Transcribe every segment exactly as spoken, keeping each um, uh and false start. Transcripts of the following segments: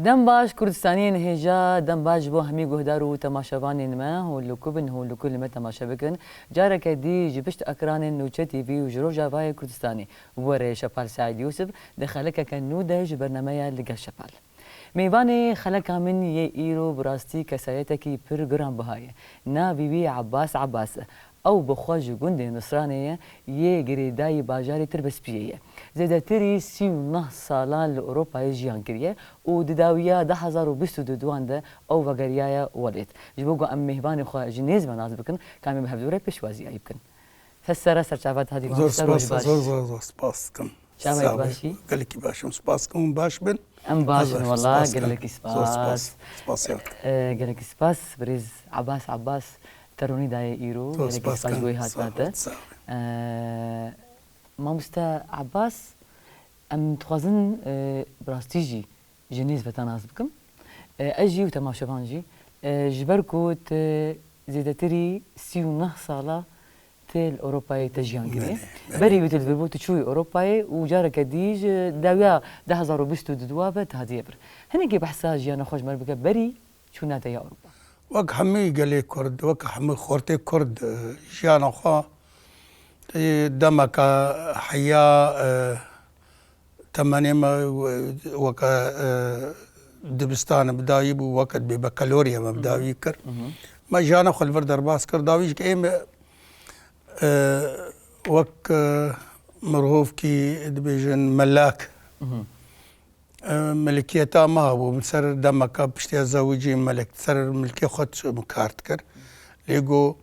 Dem baş Kurdistaniyên hêja, dem baş ji bo hemî guhdar û temaşevanên me, hûn li ku bin, hûn li ku li me temaşe bikin. Careke dî ji pişt ekranên Nûçe T V û ji Rojavayê Kurdistanê, we re Şepal Seîd Yûsif di xelekeke nû de ji bernameya Li Gel Şepal. Mêvanê xeleka min yê îro bi rastî kesayetekî pir giranbiha ye. Navê wî Abbas Abbas e. Ew bi xwe ji gundê Nisranê ye, yê girêdayî bajarê Tirbespiyê ye. Zêdetirî sî û neh salan li Ewropayê jiyan kiriye û di dawiya du hezar û bîst û duan de ew vegeriyaye welêt. Ji bo ku em mêvanê xwe ji nêz ve nas bikin, ka em ê bi hevdû re pêşwaziyayî bikin. Ser sera serçava te hatî Zor mamoste, roj spas, baş. Zor, zor, zor spas dikim. Çawa yî, Sağ ol. Baş î? Gelekî baş im. Spas dikim, hûn baş bin. Em baş in, Ez wela, spas dikim. Gelekî Zor spas. Spas. Spas ya. Ee, gelekî spas, birêz Abbas Abbas, te ronî dayê îro, Zor gelekî spas spas dikim. Ji bo yî hatina Sağ ol, te. Sağ ol. Ee, mamoste Abbas, em dixwazin, e, bi rastî jî ji nêz ve te nas bikim. E, ez jî û temaşevan jî, e, ji ber ku tu zêdetirî sî û neh sala tu li Ewropayê te jiyan kiriye. Belê, belê. Berî wî tu li vir bû, tu çûyî Ewropayê û careke dî ji dawiya du hezar û bîst û dua ve tu hatiye vir. Hinekî behsa jiyana xwe ji me re bike berî çûna te ya Ewropa. Wek hemî gelê Kurd, wek hemî xortê Kurd, e, jiyana xwe, e, demeke heya, e, temenê me, e, weke, e, dibistanê bi dawî bû, weke dibê bekaloriya me bi dawî kir. Hı hı. Me jiyana xwe li vir derbas kir, dawî jî ê me, e, wek, e, mirovkî dibêjin melak. Hı hı. E, milikiyeta me hebû, min ser demeka piştî ez zewicî melek, ser milkê xwe çûm kar dikir. Lê got,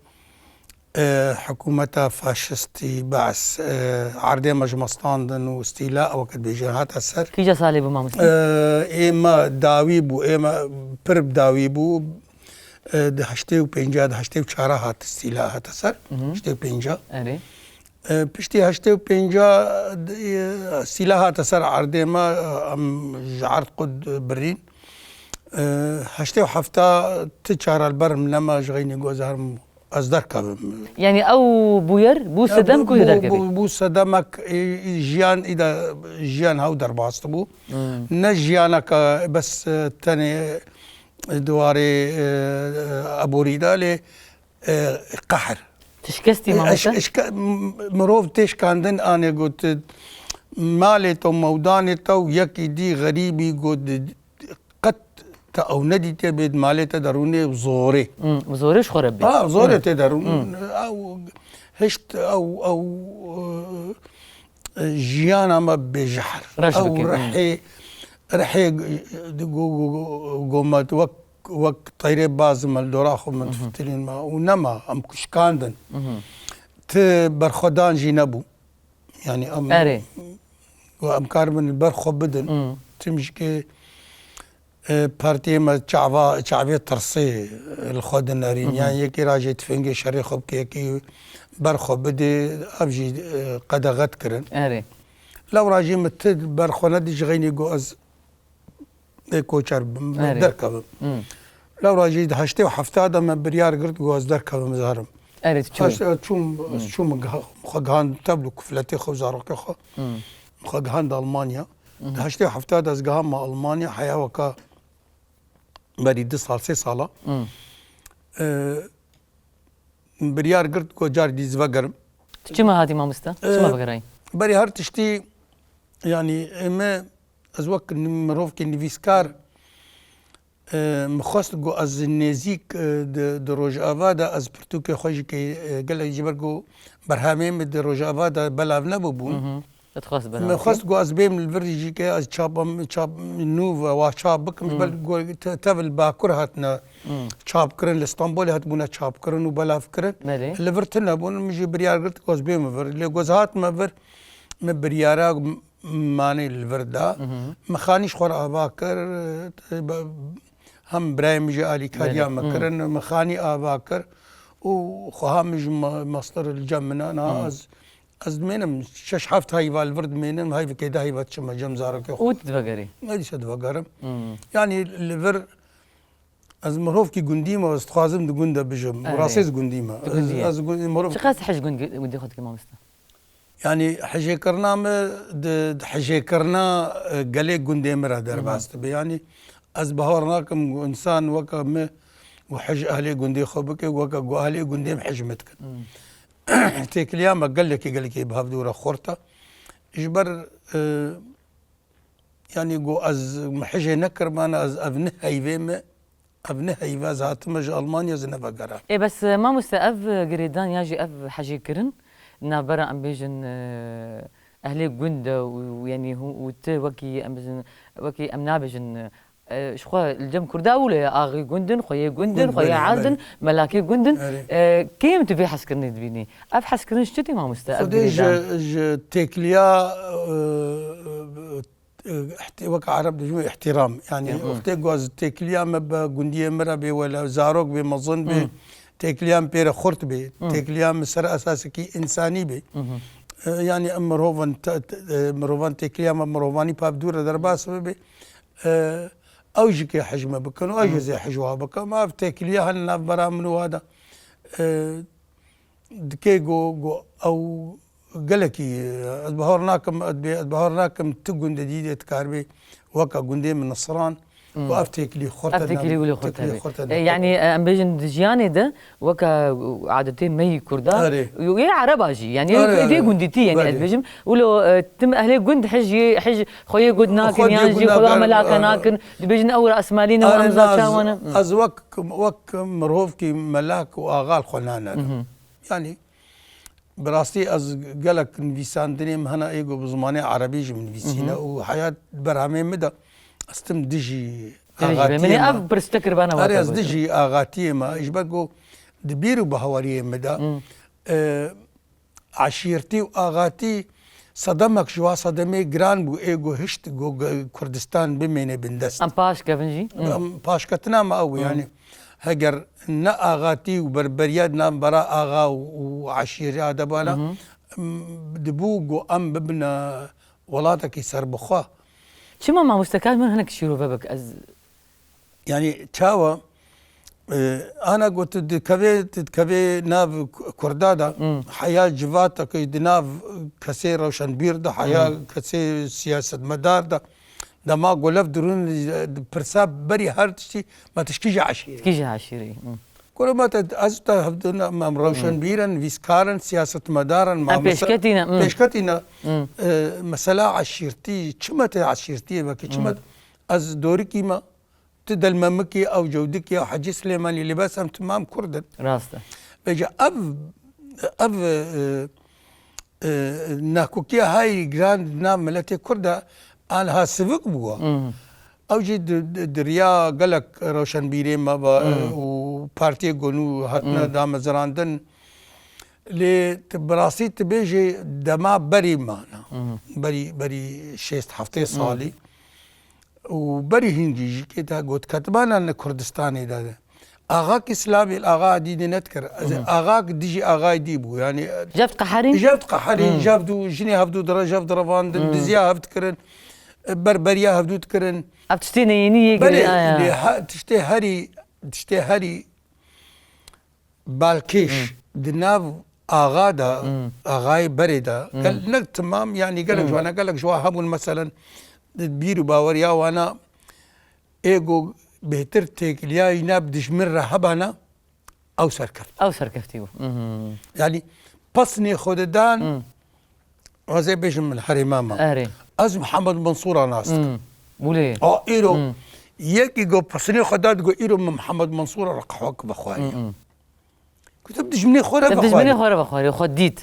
e, hikûmeta faşistî, Bees, e, erdê me ji me standin û stîla, ew weke dibêjin, hate ser. Kîja salê bû, mamoste? E, ê me dawî bû, ê me pir bi dawî bû. E, di heştê û pênca, di heştê û çara hat stîla hate ser. Mhm. Heştê û pênca. Erê. E, piştî heştê û pênca, e, sîla hate ser erdê me, e, em ji erd qud birîn. E, heştê û hefta ti çara li ber min nema ji xeynî gozarim ez derkevim. Yani ew bûyer bû Ya, sedem bû, ku bû, derkevî? Bû, bû sedemek, e, e, jiyan î de jiyan hew derbas dibû. Hmm. Ne jiyaneke bes, e, tenê di warê, e, e, aborî de lê e, qehr. Tu şikestî, E, mamoste? eş-, eşke-, m-, mirov tê şikandin, anê got, malê te û mewdanê te û yekî dî xerîbî got, qet te ew nedîtiye bê di malê te de rûnê û zorê. Hmm, zorê ji xwe re bê. Ha, zorê Hmm. tê de rûn. Hmm. Ew hişt, ew, ew, e, jiyana me bêjehr. Reş Ew bike, hmm. rihê, rihê, e, go-, go-, go-, gomet wek wek teyrê bazim li dora xwe min Mhm. fitilîn me û nema, em kuşkandin. Mhm. Ti berxwedan jî nebû. Yani em Erê. û em karibin li ber xwe bidin. Mhm. Tim jî ke, e, partiyê me çava, çavê tirsê li xwe dinerîn. Mhm. Yani yekî ra jê tifêngê şerê xwe bike, yekî ber xwe bidê, ev jî, e, qedexe dikirin. Erê. Lewra jî min ti ber xwe nedî ji xeynî got ez ê koçer bim, Erê. derkevim. Hmm. Lewra jî di heştê û hefta de me biryar girt, got ez derkevim, ez herim. Erê, tu çûyî? Ez, ez çûm, ez Hmm. çûm giha-, xwe gihand tevl û kufletê xwe û zarokê xwe. Hmm. Xwe gihand Almanya. Hmm. Di heştê û hefta de ez giham me Almanya, heya weka berî du sal, sê sala. Hmm. Ee, biryar girt, got car dî ez vegerim. Tu çima hatî, mamoste? Ee, Çima vegerayî? Berî her tiştî, yani, ê me, ez wek ni-, mirovkê nivîskar, e, min xwest ku ez nêzîk, e, di, di Rojava de ez pirtûkê xwe jî kê, e, gelek ji ber ku berhemê min di Rojava de belav nebûbûn. Mhm. Dixwest belav Min bike. xwest ku ez bêm li vir jî kê ez çap, em, çap nû ve wa çap bikim, ji ber Hmm. ku te-, tev li Bakur hatine Hmm. çap kirin, li Stenbolê hatibûne çap kirin û belav kirin. Belê. Li vir tune bûn, min jî biryar girt ku ez bêm vir. Lê ku ez hatime vir, min biryara manê li vir da. Mhm. Mixanî ji xwe re ava kir, e, be-, hem birayê min jî alîkariya Belê. me Mhm. kirin, mixanî ava kir û xweha min ji ma-, mastir li cem min a. Niha Mhm. ez, ez dimênim şeş heft heyva li vir dimênim, heyvekê de heyva diçime cem zarokê xwe. Û tu divegerî? Ne dîse divegerim. Mhm. Yani li vir ez mirovkî gundî me, ez dixwazim di gund de bijim. Erê. Rastî ez gundî me. Tu gundî ye. Ez, ez gund-, mirov Çiqas hej gund-, gundî xwe dike, mamoste? Yani hijêkirina me di, di hijêkirina, e, gelê gundê min re derbas Hı hı. dibe. Yani Ez bawer nakim ku însan weke min û hij ehlê gundê xwe bike, weke ku ehlê gundê min hij min dikin. Têkiliya me gelekî, gelekî bi hevdû re xurt e. Ji ber, e, yanî ku ez min hijê nekiribana, ez ev ne heyvê me, ev ne heyve, ez hatime ji Almanya, ez nevegera. Ê, bes, e, mamoste, ev girêdan ya jî ev hejêkirin navbera, em bêjin, e, ehlê gund de û, yanî hû û tu wekî, em bêjin, wekî em nabêjin, e, ji xwe li cem Kurda wilo ye, axê gund in, xweyê gund in, Gund, xweyê belê, erd in, belê. Melakê gund in. Erê. E, kêm tu vê hezkirinê dibînî? Ev hezkirin ji çi tê, mamoste, ev Xwedê girêdan? ji, ji têkiliya, e, e, ihti-, weke Ereb dibêjin îhtîram. Yanî, Hı. wextê ku ez têkiliya me bi gundiyê me re bê wele, zarok bê, mezin bê, Hı. têkiliya min pê re xurt bê, Hı. têkiliya min ser esasekî însanî bê. Hı hı. E, yanî, em mirovan te-, te-, e, mirovan têkiliya me mirovanî pav dû re derbas bibe. E, ew jî kê hij me bikin û ez jî Hı. zê hij wa bikim. Ev têkiliya hene navbera min û wa de. E, dikê ku, ku ew gelekî, ez bawer nakim, ez bê, ez bawer nakim tu gundê dî de dikaribê weke gundê min Nisran, Hmm. ku ev têkilî xurt Ev e, têkilî ne, wilo xurt têkilî hebe. xurt e, E, ne. Yanî, e, em bêjin di jiyanê de weke adetê me yî Kurda, Erê. yê Ereba jî, yanî Erê, dê erê. gundîtî, yanî ez Belê. bêjim, wilo, e, tim ehlê gund hij yê, hij xweyê gund nakin, Xwedê yan gund jî xweda nakin, melaka e, nakin, dibêjin ew rasmalî ne, Erê, em ne, ez, zaçawan e. Hmm. ez wek, wek mirovkî melak û axa li xwe nane. Mhm. Yanî, Bi rastî ez gelek nivîsandinê min hene ê ku bi zimanê erebî jî min nivîsîne Mhm. û heya berhemê min de ez tim dijî Dijî axatiyê be. Min ê me. ev pirs te kiribana Erê, wate ez gotin. dijî axatiyê me. Ji ber ku di bîr û baweriyê min de, Hmm. e, eşîrtî û axatî sedemek ji wa sedemê giran bû, ê ku hişt ku ge-, Kurdistan bimêne bindest. Em paş kevin jî. Hmm. Em paşketina me ew, Hmm. yanî heger ne axatî û berberiya di navbera axa û, û eşîrê de bana, Mhm. m, dibû ku em bibine welatekî serbixwe. Çima mamoste, ka min hinek şîrove bik, ez Yanî çawa, e, ana ku tu dikevê, tu dikevê nav Ku-, Kurda de, Hmm. heya civatekî di nav kesê rewşenbîr de, heya Hmm. kesê siyasetmedar de, dema ku lev dirûn, e, pirsa berî her tiştî, ma tu ji kî jî eşîrî. Kî jî eşîrî. Hmm. Kuro ma te, ez te hevdin, em, em rewşenbîr in, nivîskar in, siyasetmedar in, ma Em mese-, pêşketî ne, hmm. pêşketî ne, Hmm. e, mesela eşîrtî, çi me te eşîrtiyê vekî, çi me Hmm. te, ez dorikî me, tu delmemikî, ew cewdikî, ew Hecî Silêmanî, lê bes em timam Kurd in. Rast e. Vêca ev, ev, e, e, nakokiya hayî giran di nav miletê Kurd de aniha sivik bû. Hmm. Ew jî di, di, di riya gelek rewşenbîrê me ve, Hmm. û partiyê ku nû hatine Hmm. damezrandin. Lê tu bi rastî tu bêjî dema berî mana. Hmm. Berî, berî şêst heftê Hmm. salî. Û berî hingî jî kê te got ketibana li Kurdistanê de. Axak Îslamî li axa dîdî nedikir. Ez Hı hı. axak dijî axayê dî bû. Yanî Jev diqeherîn? jev diqeherîn, Hı. jev dû, jinê hevdû dire, jev direvandin, Hı. diziya hev dikirin, berberiya hevdû dikirin. Ev tiştê neyênî yê Belê, girê aya. lê he-, tiştê herî, tiştê herî balkêş Hı. di nav axa de, Hı. axayê berê de, Hı. gel-, ne timam, yanî gelek Hı. ji wana, gelek ji wa hebûn, meselen, di bîr û baweriya wana, ê ku bêhtir têkiliya yîna bi dijmin re hebana, ew serkeft. Ew serkeftî bû. Hı hı. Yanî pesnê xwe didan, Hı. ez ê bêjim min herêma me. Erê. Ez Mihemed Mensûra nas dikim. Hı. Wulê. A, îro Hı. yekî ku pesnê xwe da digo, îro min Mihemed Mensûra re qehwek vexwarî. Hı hı. Ku tu bi dijminê xwe re Te bi dijminê vexwarî. xwe re vexwarî, xwe dît.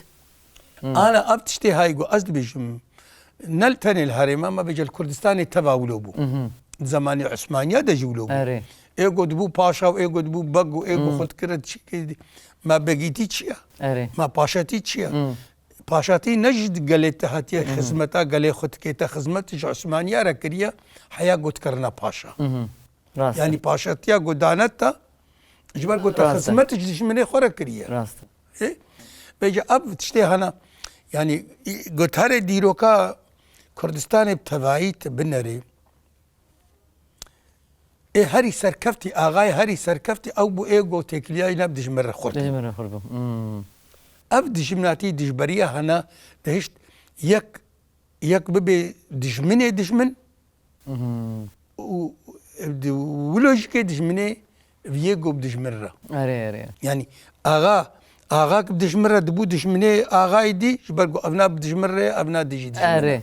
Hı. Ana ev tiştê hay ku ez dibêjim, ne li tenê li herêma me, bêje li Kurdistanê teva wilo bû. Mhm. Di zemanê Osmaniya de jî wilo bû. Erê. Ê ku dibû paşa û ê ku dibû beg û ê ku Hmm. xwe dikire çi-, ma begîtî çi ye? Erê. Ma paşatî çi ye? Hmm. Paşatî ne ji gelê te hatiye Hmm. xizmeta, gelê xwe dikête xizmet, ji Osmaniya re kiriye, heya ku dikirine paşa. Mhm. Rast e. Yanî paşatiya ku dane te, ji ber ku te Rast e. xizmet ji dijminê xwe re kiriye. Rast e. Ê? Vêca ev tiştê hene, yanî, gotarê dîroka Kurdistanê bi tevayî tu binerê. Ê herî serkeftî, axayê herî serkeftî ew bû ê ku têkiliya yîna bi dijmin re xurt bû. Dijmin re xurt bû. Hmm. Ev dijminatî, dijberiya hene, dihişt yek, yek bibe dijminê dijmin Mhm. û Di wilo jî ke dijminê viyê go bi dijmin re. Erê, erê. Yanî axa, axa ki bi dijmin re dibû dijminê axayî dî, ji ber ku evna bi dijmin re, evna dî jî dijmin re.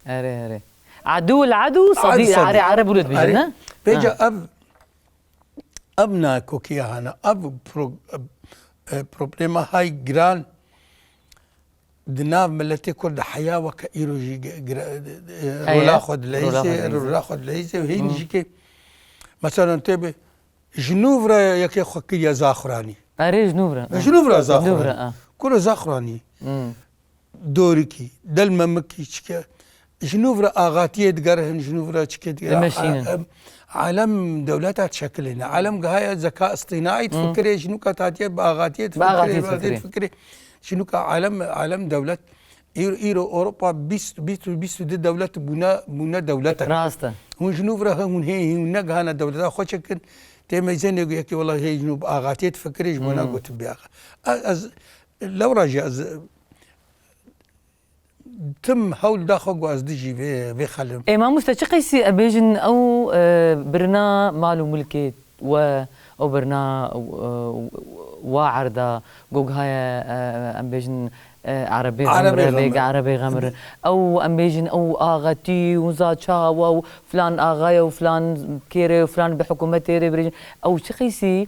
Erê. Erê, erê. Adu el adu, sadi, erê, erê, wilo dibêjin, ne? Vêca ev, ev nakokiya hana, ev pro-, ev, e, problema hay giran di nav miletê Kurd de heya weke îro jî gi-, gira-, e, rola xwe dileyîze, rola xwe dileyîze û hîn jî ke, mesela tê bi, ji nû vira yekê xwe kiriye Zaxranî. Erê, ji nû vira. Ji nû vira Zaxranî. Kuro Zaxranî. Dorikî, Delmemikî çike. Ji nû vira axatiyê digerihin, ji nû vira çikê digerihin. Dimeşînin. A-, em, alem dewleta diçekilîne. Alem gihaya zeka îstînaî difikirê, ji nûka hatiye bi axatiyê difikirê, bi axatiyê difikirê. Ji nûka alem, alem dewlet. Îro, îro Ewropa bîst, bîst û bîst û du dewlet bûne, bûne dewletek. Rast e. Hûn ji nû vira hûn hê, hûn negihane dewleta xwe çekin. Tê meyzênê yekê wela hê ji nû bi axatiyê difikirê ji bona gotin bê axa. Ez, ez, lewra jî ez tim hewl da xwe ku ez dijî vê, vê xelim. Ê mamoste, çi qeysî em bêjin ew, e, birina mal û milkê we, ew birina, e, wa erda, go gihaye, e, em bêjin, e, erebê xemir, bêga erebê xemir. Ew em bêjin ew axetî û za çawa û filan axaye û filan kêrê û filan bi hikûmetê rê birêjin. Ew çi qeysî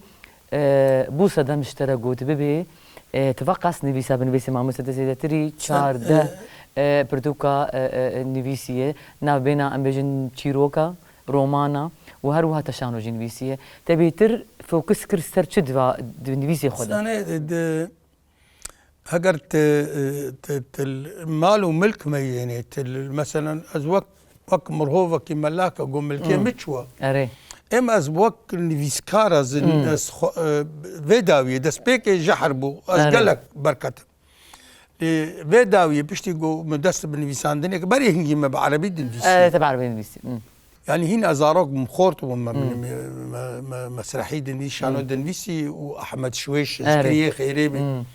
E, bû sedem ji te re got bibe, e, tu veqas nivîsa binivîsê mamoste, te zêdetirî çardeh, e, pirtûka, e, e, nivîsiye, navbêna, em bêjin, çîroka, romana û her wiha te şano jî nivîsiye. Te bêtir fokus kir ser çi di va-, di nivîsê xwe de? Sane, di, di, Heger tu, tu, tu mal û milk meyênê, tu, meselen, ez wek, wek mirhovekî melake, got milkê min çi wa? Erê. Êm ez wek nivîskar ez, ez xwe, e, vê dawiyê destpêkê jehr bû. Ez gelek berketim. Lê vê dawiyê piştî got min dest bi nivîsandinê kir, berê hingî me bi erebî dinivîsî. Erê, te bi erebî nivîsî. Yanî hîn ez zarok bûm, xort bûm, me, me, me, me mesrehî dinivîsî, şano dinivîsî û Ehmed Şwêş, Zikriyê Xêrê bî.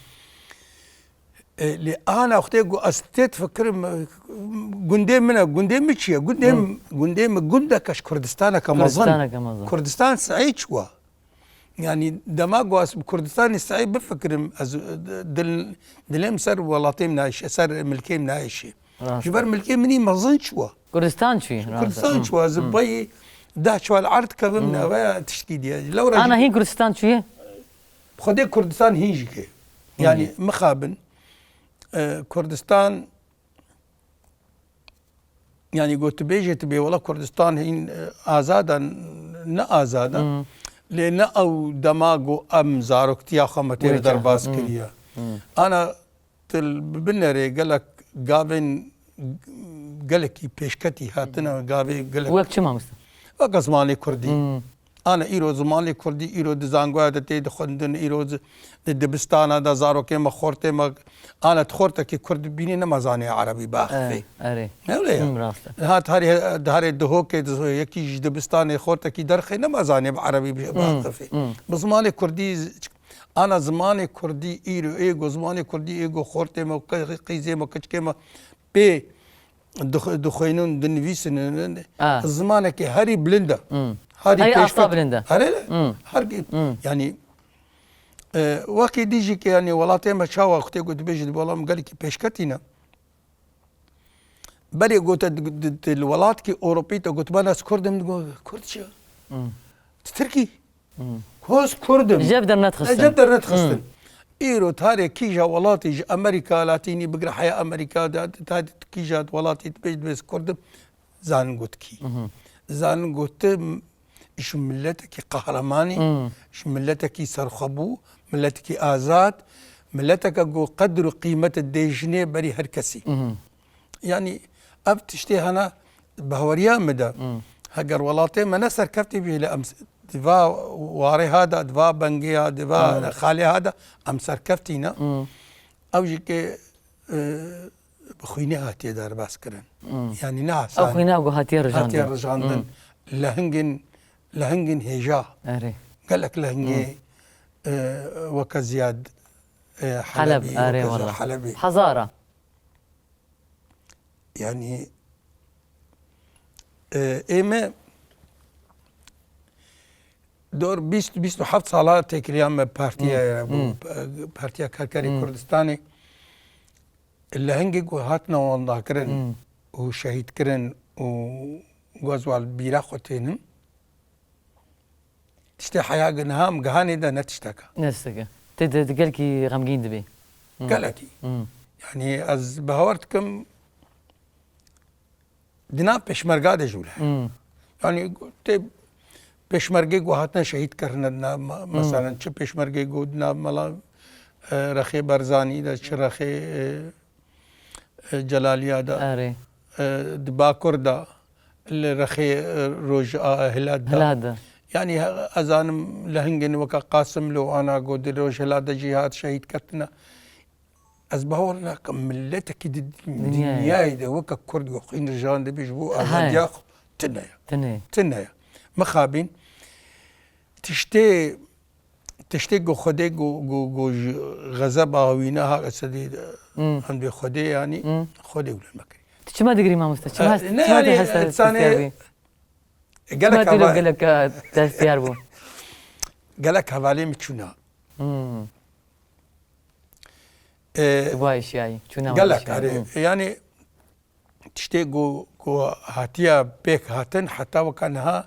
E, lê ana wextê ku ez tê difikirim, e, gundê min e, gundê min çi ye? Gundê min, gundê min gundeke ji Kurdistaneke mezin. Kurdistaneke mezin. Kurdistan sehî çi wa? Yanî dema ku ez bi Kurdistanê sehî bifikirim, ez, e, dil, dilê min ser welatê min nayêşe, ser milkê min nayêşe. Rast. Ji ber milkê min î mezin çi wa? Kurdistan çi? Rast. Kurdistan çi wa? Ez bayî deh çuval erd kevim, ne ve tiştkî diye. Lewra ana jî hîn Kurdistan çi ye? Xwedê Kurdistan hîn jî ke. Yanî mixabin, e, Kurdistan, yanî got tu bêjê tu bê wela Kurdistan hîn, e, azad e, ne azad e. Lê ne ew dema ku em zaroktiya xwe me tê derbas kiriye. Ana Til binerê gelek gavên gelekî pêşketî hatine, gavê gelek. Wek çi mamoste? Weke zimanê kurdî. Hmm. Ana îro zimanê kurdî, îro di zangoya de tê dixwendin, îro di, di dibistana de zarokê me, xortê me, ana tu xortekî kurd bînî nema zanê erebî baxifê. Eh, erê. Ne wile ya? Hmm, rast e. Ha, diharê, diharê Dihokê di, yekî ji dibistanê xortekî derxê nema zanê bi erebî bi-, hmm, baxifê. Hmm. Bi zimanê kurdî z-, Ana zimanê kurdî îro, ê go zimanê kurdî, ê go xortê me, qi-, qîzê me, kiçikê me pê dix-, dixwînin, dinivîsin. Ah. Zimanekî herî bilind e. Hmm. Herî asta bilind e. Herî, hmm, herî, hmm, yanî, e, wekî dî jî ke, yanî, welatê me çawa wextê ku dibêjî di welam gelekî pêşketî ne. Berê gote di, di, di, li welatkî Ewropî te gotiba ez kurd im, digo kurd çi? Hmm. Tu tirkî? Hmm. Hoz kurd im. Jev dernedixistin. Jev dernedixistin. Hmm. Îro tarê kîja welatî ji Amerîka Latînî bigire heya Amerîka de, ta kîja welatî dibêj dibêj kurd im. Zanin got kî. Mhm. Zanin got tu ji miletekî qehremanî, hmm, ji miletekî serxwebû, miletekî azad, mileteke ku qedr û qîmet dê jinê berî her kesî. Mhm. Yanî ev tiştê hene baweriya min de. Hmm. Heger welatê me ne serkeftî bî, lê em s-, di va warê ha de, di va bengê ha, di va, hmm, xalê ha de em serkeftî ne. Hmm. Ew jî ke, e, bi xwînê hatiye derbas kirin. Hmm. Yanî ne asan. Ew xwîna ku hatiye rijandin. Hatiye rijandin. Hmm. Lehingên, lehingên hêja. Erê. Gelek lehingê, hmm, e, weke Ziyad, e, Heleb, Helebî, erê weke Ziyad wela. Helebî. Hezara. Yanî, e, ê me Dor bîst, bîst û heft sala têkiliya me partiye Hmm. bû, Hmm. Partiya Karkerê Hmm. Kurdistanê. Lehengê ku hatine windakirin Hmm. û şehîdkirin û ku ez wal bîra xwe tênim. Tiştê heya niha em gihanê de ne tiştek e. Ne tiştek e. Tê de, de gelkî xemgîn dibê. Hmm. Gelekî. Hmm. Yanî ez bawer dikim, di nav pêşmerga de jî wile. Hmm. Yanî tê pêşmergê ku hatine şehîd kirine di nav me-, Hmm. meselen çi pêşmergê ku di nav mala, e, Rexê Barzanî de, çi Rexê, e, e, Celaliya de, Erê. e, di Bakur de, li Rexê, e, Roj a Hilat de. Hilat de. Yanî he-, ez zanim lehengên weke Qasimlo ana ku di Rojhilat de jî hat şehîd ketine. Ez bawer nakim miletekî di Dinyayê. dinyayê de weke Kurd ku xwîn rijan dibe ji bo He. azadiya xwe tune ye. Tune. Tune ye. Mixabin tiştê, tiştê ku Xwedê ku, ku, ku ji xezeba wî neha sedî Hmm. em dê Xwedê yanî Hmm. Xwedê wile mekirî. Tu çima digirî mamoste? Çima, Eh, ne, çima yanî, te hesta insanê hestiyar bû? Gelek Çima tu hava-, gelek, eh, te hestiyar bû? Gelek hevalê min çûna. Hmm. E, Tu wa êşiyayî, çûna wa gelek, êşiyayî. Erê. Hı. Yanî tiştê ku, ku hatiye pêk hatin, heta weka niha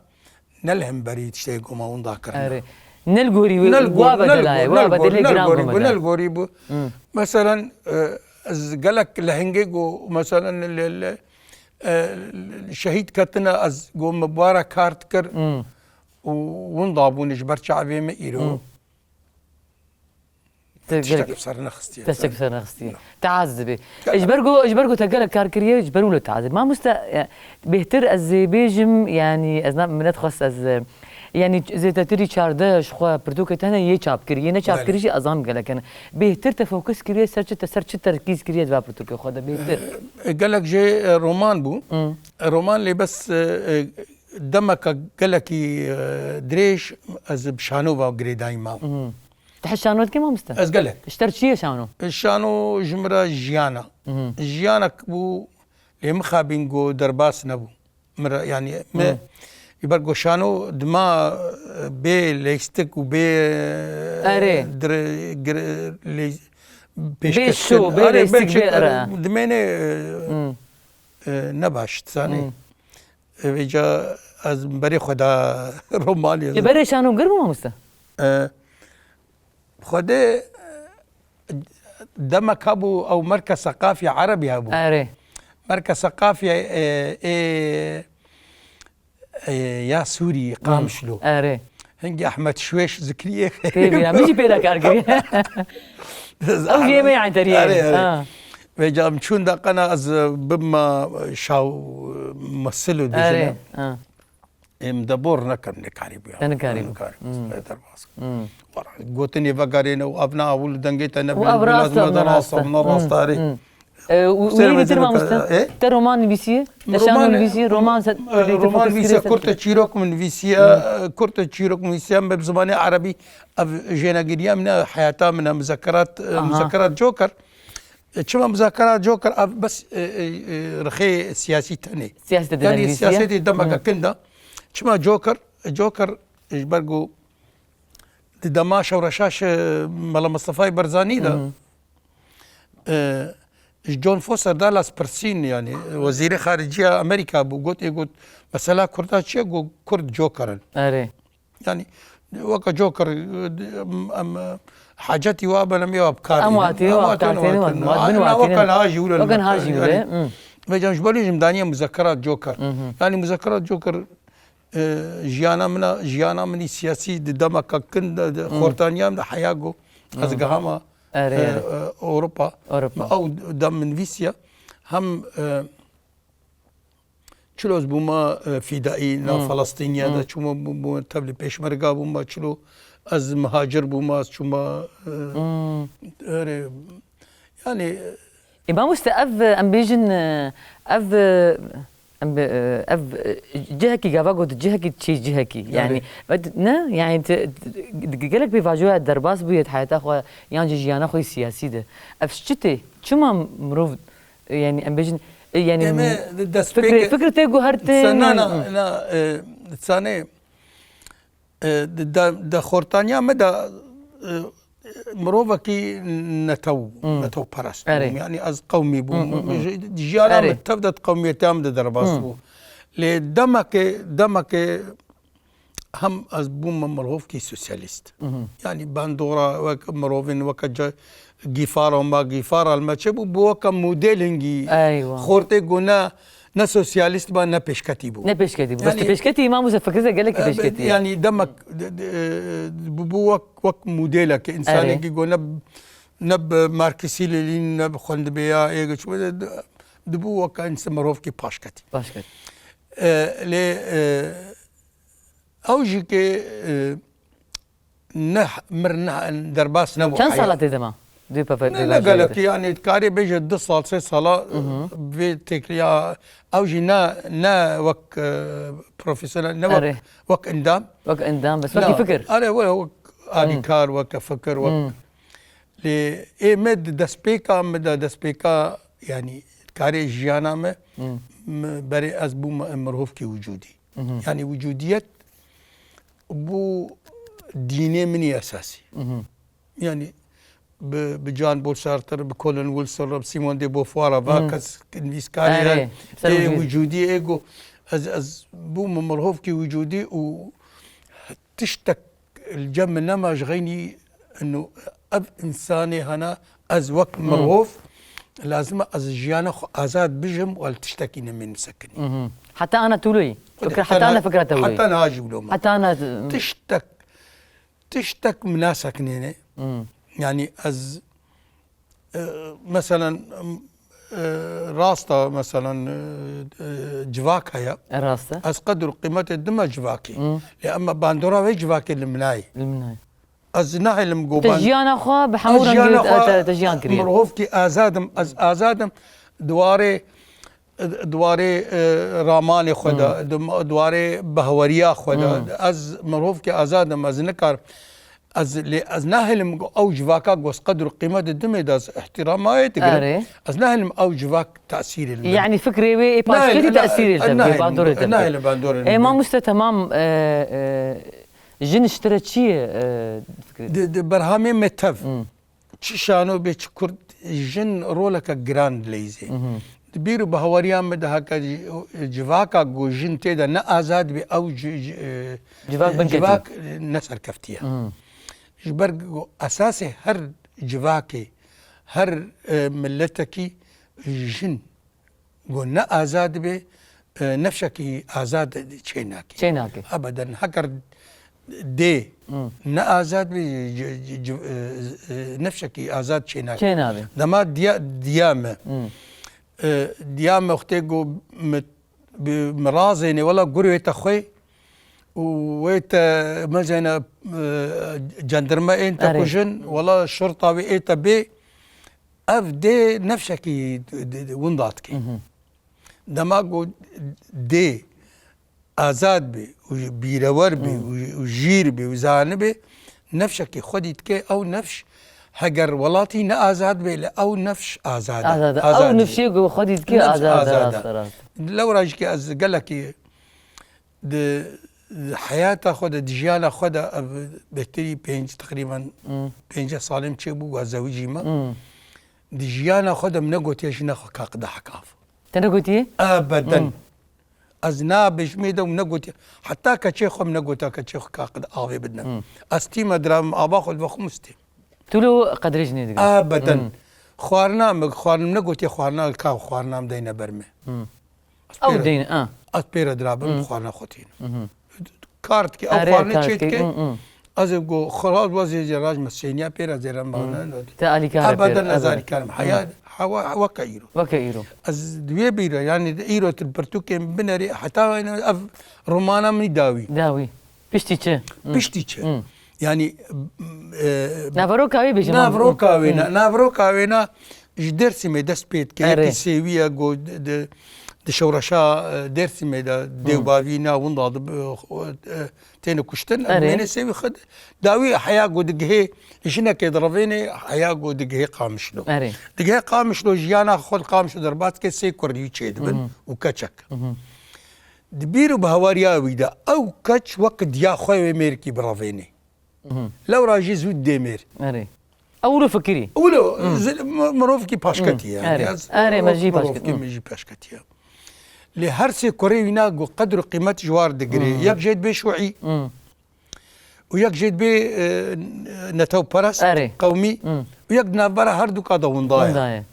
ne li hemberî tiştê ku me winda kirine. Erê. Ne li gorî wê, Ne li wa gor-, ne li bedelayê, gor-, wa ne li gor-, bedelê ne li giran gorî bû, bû ne me. li gorî bû. Hı. Meselen, e, ez gelek lehengê ku, meselen, li, li, e, şehîd ketine, ez ku me bara kar dikir Hı. û winda bûne ji ber çavê me îro. Hı. Te Tiştek gerek bi ser nexistiye. Tiştek bi ser nexistiye. Yok. Teaz dibê. Gelek. Ji ber ku, ji ber ku te gelek kar kiriye, ji ber wilo teaz dibê. Mamoste, e, bêhtir ez ê bêjim, yanî ez na, min nedixwest ez, e, yanî zêdetirî çardeh ji xwe pirtûkê te hene yê çap kiriye, ne çap Belê. kirî jî ez zanim gelek hene. Bêhtir te fokus kiriye ser çi, te ser çi terkîz kiriye di va pirtûkê xwe de bêhtir? E, gelek jê, e, roman bû. Hmm. E, roman lê bes, e, e, demeka gelekî, e, dirêj ez bi şano ve girêdayî mam. Hmm. Tu hez şano dikî mamoste? Ez gelek. Ji te re çi ye şano? Şano ji min re jiyan e. Mhm. Jiyanek bû, lê mixabin ku derbas nebû. Min re, yanî, me, Hı. ji ber ku şano dima, e, bê leyistik û bê, e, Erê. dire-, gire-, ley-, Bê pêşkeşkirin. şo, bê Erê, leyistik, bê bê, ere. dimêne, e, Hı. e, ne baş, dizanî. Hı. E, vêca ez berê xwe da romanê. Ji berê şano gir bû mamoste? E, Xwedê, e, demek hebû ew Merkez Seqafiya Erebî hebû. Erê. Merkez Seqafiya, e, e, e, ya Sûrî, Qamişlo. Erê. Hingî Ehmed Şwêş zikriyê. Tê bîra, min jî pê de kar kiriye. Ew jî yê me, yanî, terî ye. Erê, erê. Ha. Vêca em çûn de qena ez bibme şaw, mesil û Erê. dijine. Ha. Em de bor nekin, nekarî bû ya. Te nekarî bû. Nekarî bû. Hmm. Ez derbas. Hmm. Wala, gotinê vegerêne û ev na ewil dengê te ne Û ev rast e, lazim e, ne rast e, rast e. ne rast Hmm, tarî. hmm. E, û, û Hüseyin yekî Hocam, tira mamoste. e? Te roman nivîsiye? Te şano Roman, nivîsiye, roman se-, e, te roman fokus nivîsiye, kiriye ser kurte çîrok min nivîsiye, Hmm. e, kurte çîrok min nivîsiye, em bi zimanê erebî, ev jênegiriya min e, heyata min e, muzekerat, e, Aha. muzekerat Joker. E, çima muzakerat Joker, ev bes, e, e, e, rixê siyasî tenê. Siyasete de Yanî nivîsiye. siyasetê demeke Hı. kin de. Çima Joker? E, Joker, e, ji ber ku di dema şewreşa şe-, Mela Mistefayê Barzanî de, Hı hı. e, ji John Foster Dulles pirsîn, yanî, wezîrê xariciya Amerîka bû, got, ê got, mesela Kurda çi ye? Got, Kurd Joker in. Erê. Yanî, weke Joker, em, em, hacetî wa ben, em ê wa bi kar Em bînin. watê, Em wa bi watê, kar tênin, wa wa bin, wa bin, wa bin, wa weke tênin. niha jî wile Weke niha jî wile, yanî, hmm. Vêca ji bo lê jî min daniye muzekerat Joker. Mhm. Yanî muzekerat Joker, e, jiyana min a, jiyana min î siyasî di demeka kin de, de, Hmm. xortaniya min de heya got, ez Hmm. gihama, Erê, e, erê. e, Ewropa. Ewropa. Ew dem min nivîsiye. Hem, e, Çiloz bûma, e, fîdaî na Hmm. Felestîniya de Hmm. çûma bû, bû tevlî pêşmerga bûma, çilo ez muhacir bûma, ez çûma, e, Hmm. erê, yanî, Ê, mamoste, ev, em bêjin, e, ev, e, em bi, e, ev, e, cihekî gava got, cihekî çê cihekî. Erê. Yanî, ne? Yanî, te, te, gelek pêvajoya derbas bûye di heyata xwe, yan jî jiyana xwe yê siyasî de. Ev çi tê? Çima mirov Yanî em bêjin, e, yanî Ê me fikrê, destpêkê fikrê te guherte, Sa-, na, yanî, na, hı. na, e, sanê, E, di, de, de xortaniya me de, e, mirovekî netew, Hmm. netewperest bûm. Erê. Yani ez qewmî bûm. Hmm, hmm, hmm. Ji, jiyana Erê. me tev de qewmiyetiya min de derbas Hmm. bû. Lê demekê, demekê hem ez bûm mirovkî sosyalîst. Mhm. Yani bandora wek mirovên weke ce-, gîfara me, gîfara me çi bû, bû weke model hingî Eywa. xortê ku ne, ne sosyalîst ba, ne pêşketî bû. Ne pêşketî bû. Bes Yani, tu pêşketî, Îmam Husên, fikir de gelekî e, pêşketî ye. Yani demek, de, de, e, bû, bû wek, wek modeleke, Erê. insanekî ku ne, ne bi Marksî Lenîn, ne bi xwendibêya êge çi bû, de, de, dibû weke însan mirovkî paşketî. Paşketî. E, lê, e, ew jî ke, e, ne, mir ne, derbas nebû Çend heya. sala tê dema? Dê pefe Ne, pêvajoyê ne gelek, de. yani karê bêje du sal, sê sala, Mhm. vê têkiliya, ew jî ne, ne wek, e, profesyonel, ne wek, Erê. wek endam. Wek endam, bes Na, wekî fikir. Erê, wek, wek alîkar, wek fikir, wek. Hmm. Lê ê me di destpêka me de, destpêka, yani karê jiyana me, Hmm. me berê ez bûm mirovkî wicûdî. Mhm. Yani wicûdiyet bû dînê min î esasî. Mhm. Yani bi, bi Jean Paul Sartre, bi Colin Wilson re, bi Simone de Beauvoir re, va Mhm. kes nivîskarê Erê, her, ser ê wicûdî. wicûdî, ê ku ez, ez bûm mirovkî wicûdî û tiştek li cem min nema ji xeynî inu ev insanê hene, ez wek Hmm. mirov lazim e ez jiyana xwe azad bijim û li tiştekî nemê nisekinî. Mhm. Heta ana tûloyî. Fikir, Heta heta ana na-, fikra te wî. heta niha jî wilo me. Heta ana Tiştek, tiştek min nasekinêne. Hmm. Yani ez, e, meselen, e, rasta, meselen, e, e, civak heye. E, rast e. Ez qedir û qîmetê dime civakî. Hmm. Lê ema bandora wê civakê li min nayê. Li min nayê. Ez nahêlim go Te ban-, jiyana xwe bi ez hemû rengî jiyana te, xwe te, te jiyan kiriye. mirovkî azad im, ez azad im. Di warê, di warê, e, ramanê xwe de, Hmm. di, di warê behweriya xwe de. Hmm. Ez mirovkî azad im, ez nikarim. Ez lê, ez nahêlim go ew civaka go ez qedir û qîmet didimê de ez îhtîrama wê digirim. Erê. Ez nahêlim ew civak tesîrê li min. Yani fikrê wê ê Nahêl-, paşketî na-, tesîrê li te bikê, nahêlim, bandorê te bikê. nahêlim bandorê li Ê min. mamoste, temam, e, e, Jin ji te re çi ye, e, fikrê? Di, di berhamê me tev, Hmm. çi şano bê, çi kurd, jin roleke giran dileyîzê. Mhm. Di bîr û bahweriya me de heke ci-, civaka ku jin tê de ne azad bê, ew ci-, ci-, e, Civak bin civak, ketî. e, ne serkeftiye. Mhm. Ji ber ku esasê her civakê, her, e, miletekî jin ku ne azad be, e, nefşekî azad çê nake. Çê nake. Ebeden, heger dê Hmm. ne azad be, c-, c-, c-, e, e, nefşekî azad çê nake. Çê nabe. Dema diya, diya me. Hmm. E, diya me wextê ku mi, bi, mi razêne, wela gur wê te xwe û wê te mezêne, e, cendirme ên te Erê. kujin, wela şurta wê ê te bê, ev dê nefşekî d-, d-, d-, winda dike. Mhm. Dema ku dê azad be û bîrewer be Mhm. û, û jîr be û zanibe, nefşekî xwedî dike, ew nefş heger welatî ne azad be, lê ew nefş azad e. Azad e. Azad Ew e. nefşê ku xwedî dike Nefş azad e, azad e. rast e, rast e. Lewra jî ke ez gelekî Di, di heyata xwe de, di jiyana xwe de, ev bêhtirî pênc, teqrîben Hmm. pêncî salên çêbû, ku ez zewicî me. Hmm. Di jiyana xwe de min negotiye jina xwe ka qide hekav. Te negotiye? Ebeden. Hmm. Ez nabêjimê de min negotiye. Heta keçê xwe min negotiye, keçê xwe ka qide avê bidine. Hmm. Ez tîme dirabim ava xwe li xwe mistê. Tu lo qedrê jinê digre. Ebeden. Hmm. Xwarina min, xwarin min negotiye, xwarina ka xwarina min deyne ber me. Hmm. Ez Ew pêre, deyne, a. ez pêre dirabim Hmm. xwarina xwe tînim. Mhm. Kar dike, ew Erê, xwarinê kar çê dike, dike. Hmm, hmm. Ez ê go xwe raz wazê zêraj me sêniya pêre zêre Hmm. bana. Te alîkar e Ebeden pêre, ez ebeden. alîkar im. Heya, Hmm. hewa, hewa ka îro. Weke îro. Ez di wê bîra, yani di îro tu pirtûkên binerî, heta wayne ev romana min dawî. Dawî. Piştî çi? Hmm. Piştî çi? Hmm. Yani, e, Naveroka wê bêje, mam. Naveroka wê Hmm. ne, naveroka wê ne ji Dêrsimê dest pê dike. Erê. Yekî sêwî ye, go di, di, di şewreşa, e, Dêrsimê de Hmm. dêw bavî ne winda di, e, e, têne kuştin. Erê. Mêne sêwî xwe dawî heya go digihê jinekê direvênê, heya go digihê Qamişlo. Erê. Digihê Qamişlo, jiyana xwe li Qamişlo derbas dike, sê kurî çê dibin Hmm. û keçek. Hmm. Di bîr û bi hawariya wî de ew keç wek diya xwe wê mêrikî birevênê. Lewra jî zû dê mêr. Erê. Ew wilo fikirî. Wilo, zil-, mi-, mirovkî paşketî ye. Erê. Ez Erê, me jî mirovkî paşket. Min jî paşketiye. Lê her sê kurê wîna ku qedr û qîmet ji war digirê. Yek jê dibê şûî. Û yek jê dibê, e, netewperest, Erê. Qewmî. Û yek di navbera her duka de winda ye. Winda ye.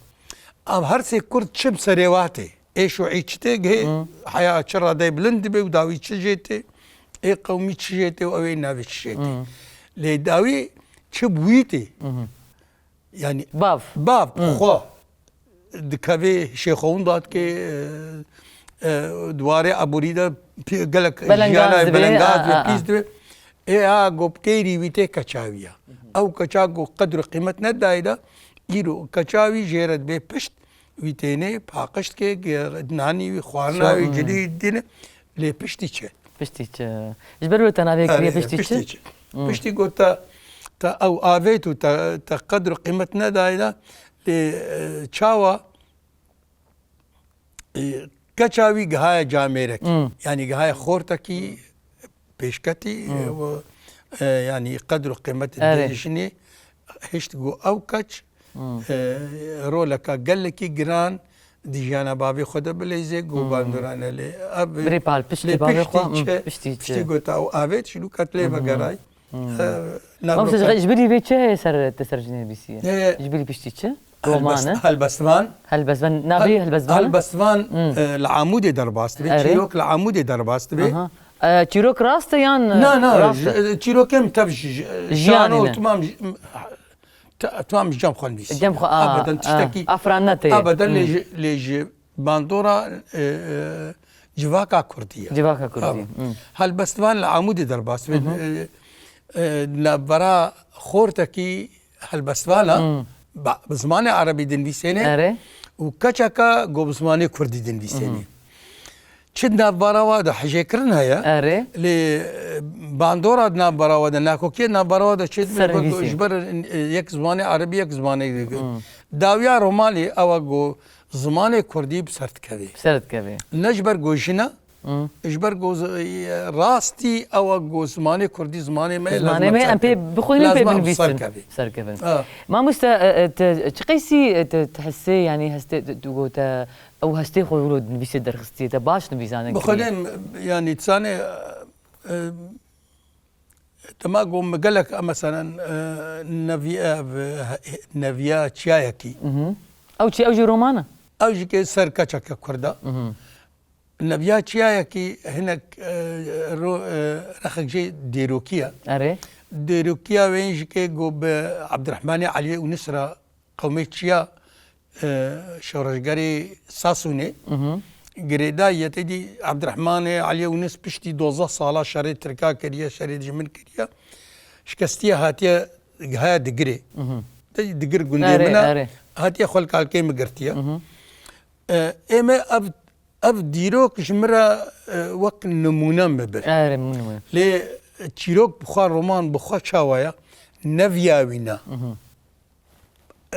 Ev her sê kur çi bi serê wa tê. Ê şûî çi tê gihê, heya çi radeyê bilind dibe û dawî çi jê tê, ê qewmî çi jê tê û ew ê navê çi jê tê. Lê dawî çi bi wî tê. Yani Bav. Bav, xwe dikevê şêxewin dadikê, e, e, di warê aborî de pê-, gelek Belengaz jiyana dibe, belengaz a, dibe, a, a. Pîs dibe. Ê a gopkêrî wî tê keça wî ya. Ew keça ku qedr û qîmet nedayê de, îro keça wî jê re dibê pişt, wî tênê paqij dike, ge-, nanî wî, xwarina wî, cilî wî dîne, lê piştî çi? Piştî çi? Ji ber wê te navê kiriye Erê, piştî çi? Piştî çi? Piştî got te, te ew avêt û te, te qedr û qîmet nedayê de, lê, e, çawa? E, keça wî gihaye camêrekî. Hmm. Yani gihaye xortekî pêşketî, Hmm. e, û, e, yani qedr û qîmetê Erê. Dijinê hişt ku ew keç, Hmm. e, roleka gelekî giran di jiyana bavê xwe de bileyzê ku Hmm. bandorane lê. Ev Birê pal piştî lê bavê piştî xwe, hmm, çi, piştî çi. Piştî got ew avêt, ji lû ket lê Hmm. vegeray. Hmm. E, Mamostê, navroka ji ber vê çi heye ser te ser jinê nivîsiye? E, Ji ber piştî çi? Roman helbest-, e? Helbestvan. Helbestvan. Navê Hel-, helbestvan? Helbestvan, Hmm. e, li Amûdê derbas dibe. Erê. Çîrok li Amûdê derbas dibe. Aha. E, çîrok rast e yan, e, Na, na, rast e? Ji-, e, çîrokên tev ji, ji, Jiyanê şano ne? Tamam ji, te-, tamam ji cem xwe nivîsî. Cem xwe, a, Ebeden a, tiştekî, afran ne tê. Ebeden lê Hmm. ji, lê ji bandora, e, e, civaka kurdî ye. Civaka kurdî. Ebe. Hmm. Helbestvan li Amûdê derbas dibe. Hı hı. E, e, navbera xortekî helbestvana Hmm. ba-, bi zimanê erebî dinivîsêne Erê. Û keçeka ku bi zimanê kurdî dinivîsêne. Hmm. Çi di navbera wa de hijêkirin heye, Erê. Lê, e, bandora di navbera wa de, nakokiyê di navbera wa de çê dibe, Ser wek nivîsê. Ji ber, e, yek zimanê erebî, yek zimanê Hmm. Dawiya romanê ew e ku zimanê kurdî bi ser dikeve. Bi ser dikeve. Ne ji ber ku jin e, Hmm. Ji ber ku z-, rastî ew e ku zimanê kurdî zimanê me ye, Zimanê lazim me, e, em pê ser kevin. Bixwînin, pê Lazim e em binivîsin. Ser kevin. Ser kevin. Ha. Mamoste, e, e, te çi qeysî, e, te, te hestê, yani hestê, tu, tu gote, ew hestê xwe wilo nivîsê derxistiye, te baş nivîsane Bi kiriye. Xwedê, yani, dizane, e, dema ku me gelek, e, meselen, e, nevî-, e, v-, neviya çiyayekî. Mhm. Ew çi, ew jî roman e? Ew jî ke ser keçeke kurda. Mhm. Neviya çiyayekî hinek, e, ro-, e, rexek jê dêrokî ye. Erê. Dêrokiya wê jî ke go bi Ebdirehmanê Eliyê Ûnis re qewmê çiya, e, şoreşgerê Sasûnê Mhm. girêdayî ye. Têdî Ebdirehmanê Eliyê Ûnis piştî dozdeh sala şerê Tirka kiriye, şerê dijmin kiriye. Şikestiye hatiye gihaya Digirê. Mhm. Têdî Digir gundê Erê, min e. Erê. Hatiye xwe li kalkê min girtiye. Mhm. E, ê me ev Ev dîrok ji min re, e, wek nimûne min bir. Erê, nimûne. Lê çîrok bi xwe, roman bi xwe çawa ye? Neviya wî ne. Mhm.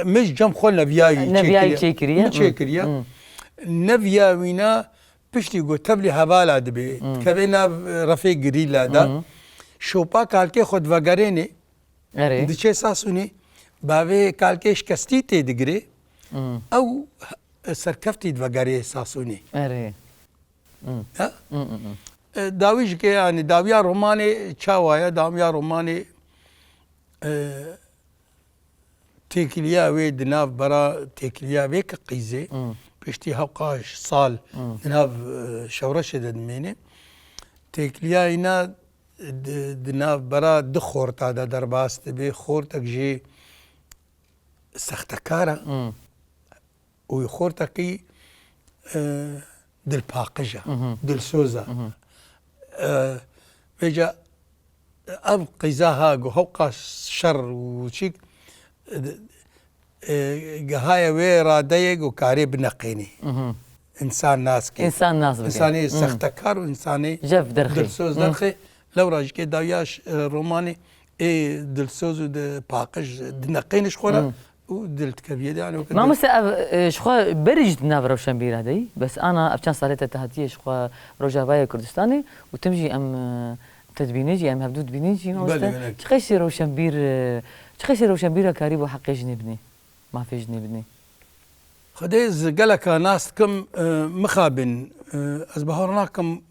Min ji cem xwe neviya wî Neviya wî çêkiriye. Çêkiriye. Min Mhm. çêkiriye. Mhm. Neviya wî ne, piştî ku tevlî hevala dibe, Mhm. dikeve nav refê girîla de. Mhm. Şopa kalkê xwe divegerênê, Erê. diçe Sasûnê, bavê kalkê şikestî tê digirê. Mhm. Ew serkeftî divegerê Sasûnê. Erê. Hmm. Ha? Hmm, hmm, hmm. E, dawî jî ke, yani, dawiya romanê çawa ye? Dawiya romanê, e, têkiliya wê di nav bera têkiliya wê ke qîzê, Hmm. piştî hewqa sal Hmm. di nav, e, şewreşê de dimêne. Têkiliya îna di, di nav bera du xorta de derbas dibe. Xortek jî sextekar e. Hmm. Û xortekî, e, dilpaqij e, Mhm. dilsoz e. Mhm. E, vêca ev qîza ha ku hewqa şer û çîk, e, e, gihaye wê radeyê ku karê bineqênê. Mhm. Însan nas kê. Însan nas bike. Însanê Mhm. sextekar û însanê Jev derxê. dilsoz Mhm. derxê. Lewra jî ke dawiya ş-, e, romanê ê dilsoz û di paqij dineqêne ji xwe re. Mhm. û dil dikeviyê de, yani, o kadar. Mamoste, ev, e, ji xwe berî jî di nav rewşenbîra de yî. Bes ana ev çend salê te, te hatiye ji xwe Rojavayê Kurdistanê û tim jî em, e, te dibînî jî, em hevdû dibînî jî, mamoste. Belê, belê. Çi qeşî rewşenbîr, e, çi qeşî rewşenbîra karîbû heqê jinê binî, mafê jinê binî? Xwedê ez geleka nas dikim, e, mixabin, e, ez bawer nakim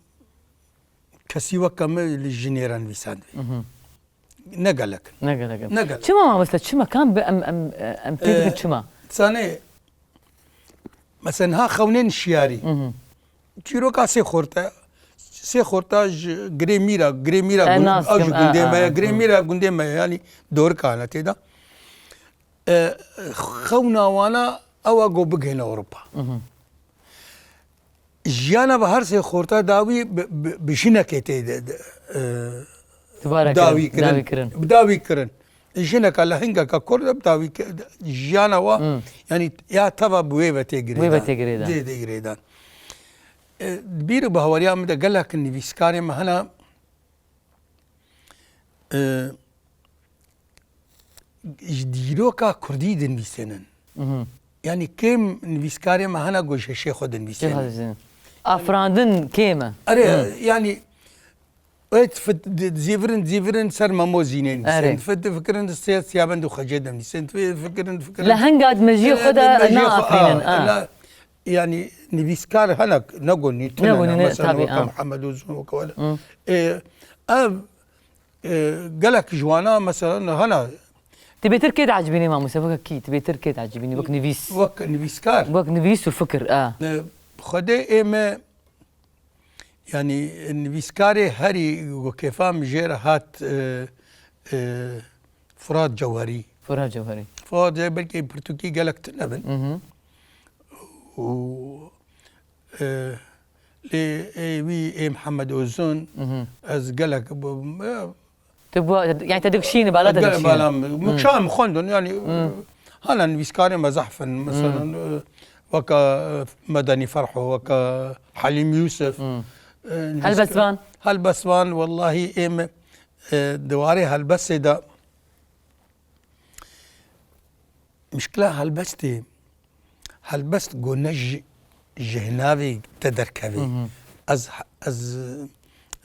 kesî weke min li jinê re nivîsandibî. Mhm. Ne gelek in. Ne gelek in. Ne gelek. Çima mamoste, çima? Kam bi em, em, em tê dikin, e, çima? Sanê, mesela niha xewnên şiyarî. Mhm. Çîroka sê xorte, sê xorta ji Girê Mîra, Girê Mîra e, gun-, nas ew jî dikim, gundê a, me ye, a, Girê Mîra gundê me ye, yanî dorika ne tê de. E, xewna wana ew e ku bigihîne Ewropa. Mhm. Jiyana bi her sê xorta dawî bi, bi, bi jinekê tê de, de, e, dawî kirin. Dawî kirin. Bi dawî kirin. Jineka li hingeka kur de bi dawî ki-, jiyana wa, hmm, yanî ya teva bi wê ve tê girêdan. Wê ve tê girêdan. Tê, tê girêdan. E, bîr û bahweriya min de gelek nivîskarê me hene, e, ji dîroka kurdî dinivîsînin. Mhm. Yanî kêm nivîskarê me hene ku ji hişê xwe dinivîsînin. Ji hişê xwe dinivîsînin. Afirandin kêm e. Erê, hı, yanî, ê, difit-, di-, dizîvirin, dizîvirin ser Memo Zînê nivîsînin. Erê. Difit-, difikirin di ser Siyabend û Xecê dinivîsînin. Difit-, difikirin, difikirin. Li hinga di mejiyê xwe de, e, me-, mejiyê xwe, naafirînin, a, a. Na-, yanî nivîskar hene, ne ku nî tune ne, ne, ne, mesela, tabî, weke, a, Mihemed Ozon, weke wele. Hı. Ê, ev E, gelek ji wana, mesela, hene. Tu bêtir kê diecibînî, mamoste? Weke kî? Tu bêtir kê diecibînî? Wek nivîs. Wek nivîskar. Wek nivîs û fikir, a. E, Xwedê ê me, yanî, nivîskarê herî ku kêfa min jê re hat, e, e, Furat Cewherî. Furat Cewherî. Furat Cewherî belkî pirtûkî gelek tune bin. Mhm. Û E, lê ê wî, ê Mihemed Ozon, mhm, ez gelek bi-, e, tu bu, yani te dikişînî, bala te dikişînî. Bala min, hmm, min çawa min xwendin, yani, hmm, hana nivîskarê me zehf in, mesela, hmm, e, weke, e, Medenî Ferho, weke Helîm Yusuf, hmm, e, nivîskar-, Helbestvan. Helbestvan, wellahî ê me, e, di warê helbestê de Mişkila helbestê, helbest ku ne ji, ji hinavê te derkeve. Mhm. Ez, ez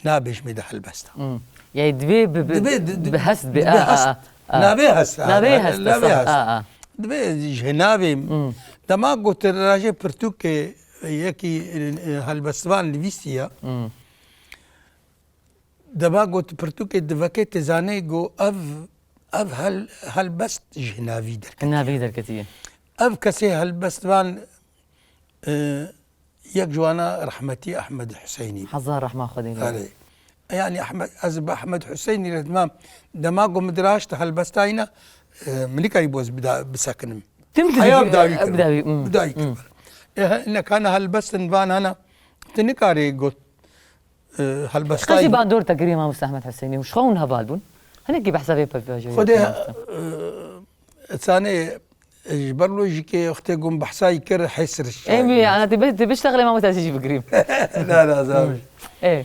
nabêjimê di helbesta. Mhm. Yani divê bi, bi, divê di, di, bi hest be. Divê a, hest. A, a, a. Navê hest. Navê hest, navê sah, hest. A, a. Divê ji hinavê. Mhm. Dema ku tu rajê pirtûkê yekî, e, helbestvan nivîsiya. Mhm. Dema ku tu pirtûkê divekê, tu zanê ku ev, ev hel-, helbest ji hinavî derketiye. Hinavî derketiye. Ev kesê helbestvan, e, yek ji wana rehmetî Ehmed Huseynî. Hezar rehma Xwedê lê. Erê. Yani Ehmed, ez bi Ehmed Huseynî re dima, dema ku min diraşt helbesta îna, e, min nikarî boz bida-, bisekinim. Tim Heya didî-, bidawî e, kirim. Bidawî, hmm, bidawî kirim. Hmm. E, he, nekana helbestin van hana, tu nikarî got, e, helbestayî. Qeşî bandor te kiriye mamoste Ehmed Huseyinî û ji xwe hûn heval bûn. Hinekî behsa vê pevajê Xwedê, mamoste. E, Sanê, e, ji ber lojîkê wextê ku min behsayî kir, hêsir ji Em, ana, tu bi-, tu biştexilê mamoste ez jî bigirîm. Na, na, zaf. Ê.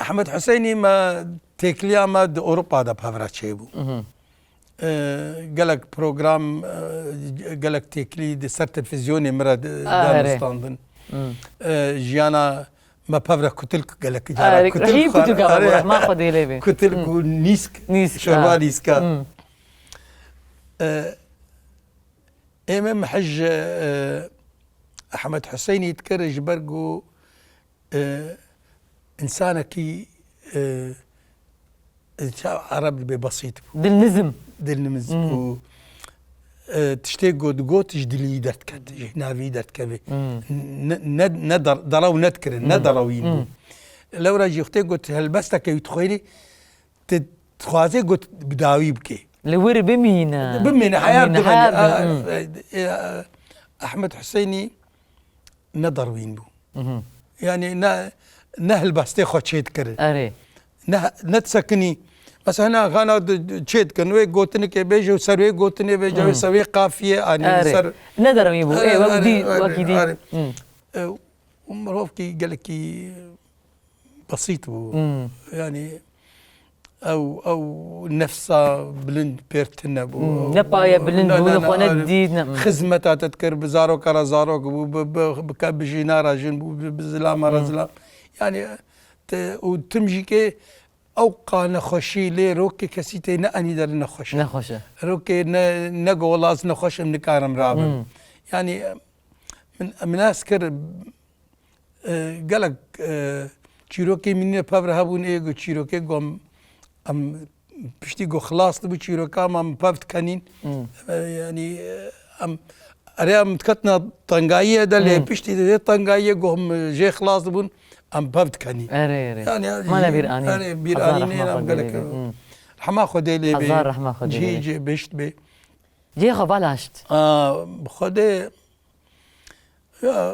Ehmed Huseyinî me têkiliya me di Ewropa de pevra çêbû. Mhm. E, gelek program, e, gelek têkilî di ser televîzyonê min re di-, danûstandin. Hmm. E, jiyana me pevre kutilk gelek cara. Erê, kutilk hîn xwar-, kutilka erê. Rehma Xwedê lê be. Kutilk û nîsk, nîsk, şorba nîska. Hmm. E, ê me mehij, e, Ehmed Huseynî dikir ji ber ku e, însanekî, e, e, ça Ereb dibê besît bû. Dilnizm. Dilnizm bû. E, tiştê got, got ji dilî derdiket, ji hinavî derdikeve. Hmm. Ne, ne, ne dar-, daraw nedikirin, ne darawîn bû. Lewra jî wextê got helbesteke wî dixwêrî, tu dixwazê got bi dawî bike. Li wir bimîne. Bimîne, heya bimîne, bimîne, heya bimîne. A, e, e, Ehmed Huseynî ne darwîn bû. Mhm. Yani ne, ne helbestê xwe çê dikirin. Erê. Ne, ne disekinî. Mesela hina xana di, di, çê dikin, wê gotinikê bêje û ser wê gotinê bêje, wê ser wê qafiyê anî, erê, ser. Ne darwîn bû. Erê, ê, wek erê, dî, erê, wekî dî. Erê. Hmm. E, û mirovkî gelekî besît bû. Hmm. Yani, ew, ew nefsa bilind pêr tune bû. Hmm, ne paye bilind bû, ne xwe ne dît, ne, hmm. Xizmeta te dikir, bi zaroka re zarok bû, bi, bi, bi ke-, bi jîna re jin bû, bi, bi zilama re Hmm. zilam. Yani, te, û tim jî ke ew qa nexweşî lê rokê kesî tê ne enî der nexweş e. Nexweş e. Rokê ne, ne golas nexweş em nikarim rabin. Hmm. Yani, min, min ez kir, E, gelek, e, çîrokê min ne pev re hebûn, ê ku çîrokê gom, em piştî ku xilas dibû çîroka me, em pev dikenîn. Hmm. E, yanî, e, em, erê em diketina tengayiyê de, lê Hmm. piştî de tengayiyê ku em jê xilas dibûn, em pev dikenîn. Erê, erê. Yani, Mane bîr anîn. Erê, bîr Hezar anîn, rehma em Xwedê gelek lê be. Hmm. Rehma Xwedê lê be. Hezar rehma Xwedê lê be. Cihê cê bihişt be. Cihê xwe vala hişt. A, bi Xwedê Ya,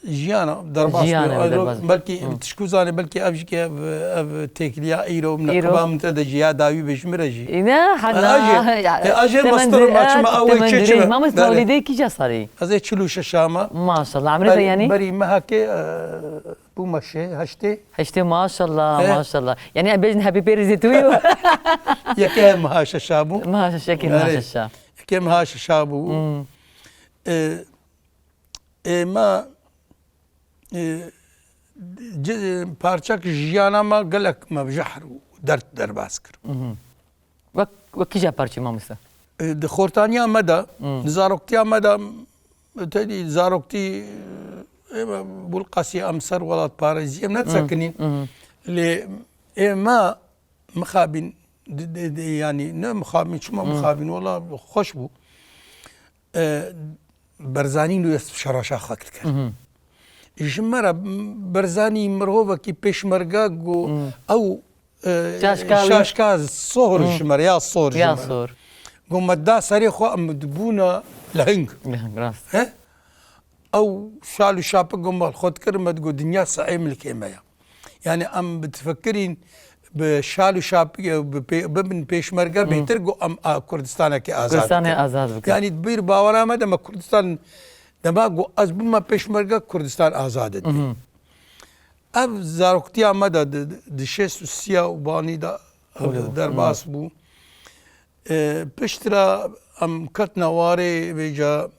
jiyana derbas Jiyana bû. derbas. Belkî Hı. tişkû zanê, belkî ev jî ki ev, ev têkiliya îro min Îro? qeba min te de jî ya dawî be ji min re jî. Îne, E, hana, ajê, ya, e, ajê temendî-, mastir ma e, çima ew temendî-, çi çi Mamoste Belê. Mewlîdê kîja sarî? Ez ê çil û şeş ama. Maşallah, emrê te Berî, yanî? Berî mehakê, e, bûma şê, heştê. Heştê, maşallah, E? maşallah. Yanî em bêjin hepî pêrîzê tu yo. Yeke meha şeşa bû. Meha şeşekê, meha Erê. şeşa. Yeke meha şeşa bû. Hmm. E, Ê me, e, ci-, parçek jiyana me gelek me bi jehr û derd derbas kir. Mhm. Wek, wek kîja parçe mamoste? E, di xortaniya me de, Hmm. di zaroktiya me de, te dî zaroktî, e, ê me bulqasî em ser welatparêzî em Hmm. nesekinîn. Mhm. Lê ê me mixabin, di, di, di, yanî ne mixabin, çima Hmm. mixabin, wela xweş bû. E, Berzanî nû dest bi şereşa xwe dikir. Mhm. Ji me re Berzanî mirovekî pêşmerge ku Hmm. ew, e, Şaşka wî? şaşka sohr Hmm. ji me re, ya sohr ji Ya me re. sohr. Ku me da serê xwe em dibûna lehing. Lehing, rast. He? Ew şal û şapik ku me xwe dikir, me digot dinya seyê milkê me ye. Yani em bi tefekirîn bi şal û şapik, bi pê-, bibin pêşmerge Hmm. bêtir ku em a-, Kurdistanekê azad Kurdistanê bikin. azad bikin. Yani di bîr bawera me de me Kurdistan, dema ku ez bûme pêşmerge Kurdistan azad dibe. Mhm. Ev zaroktiya me de di, di şêst û sî ya û banî de ev Alo. derbas Hmm. bû. E, piştre em ketine warê vêca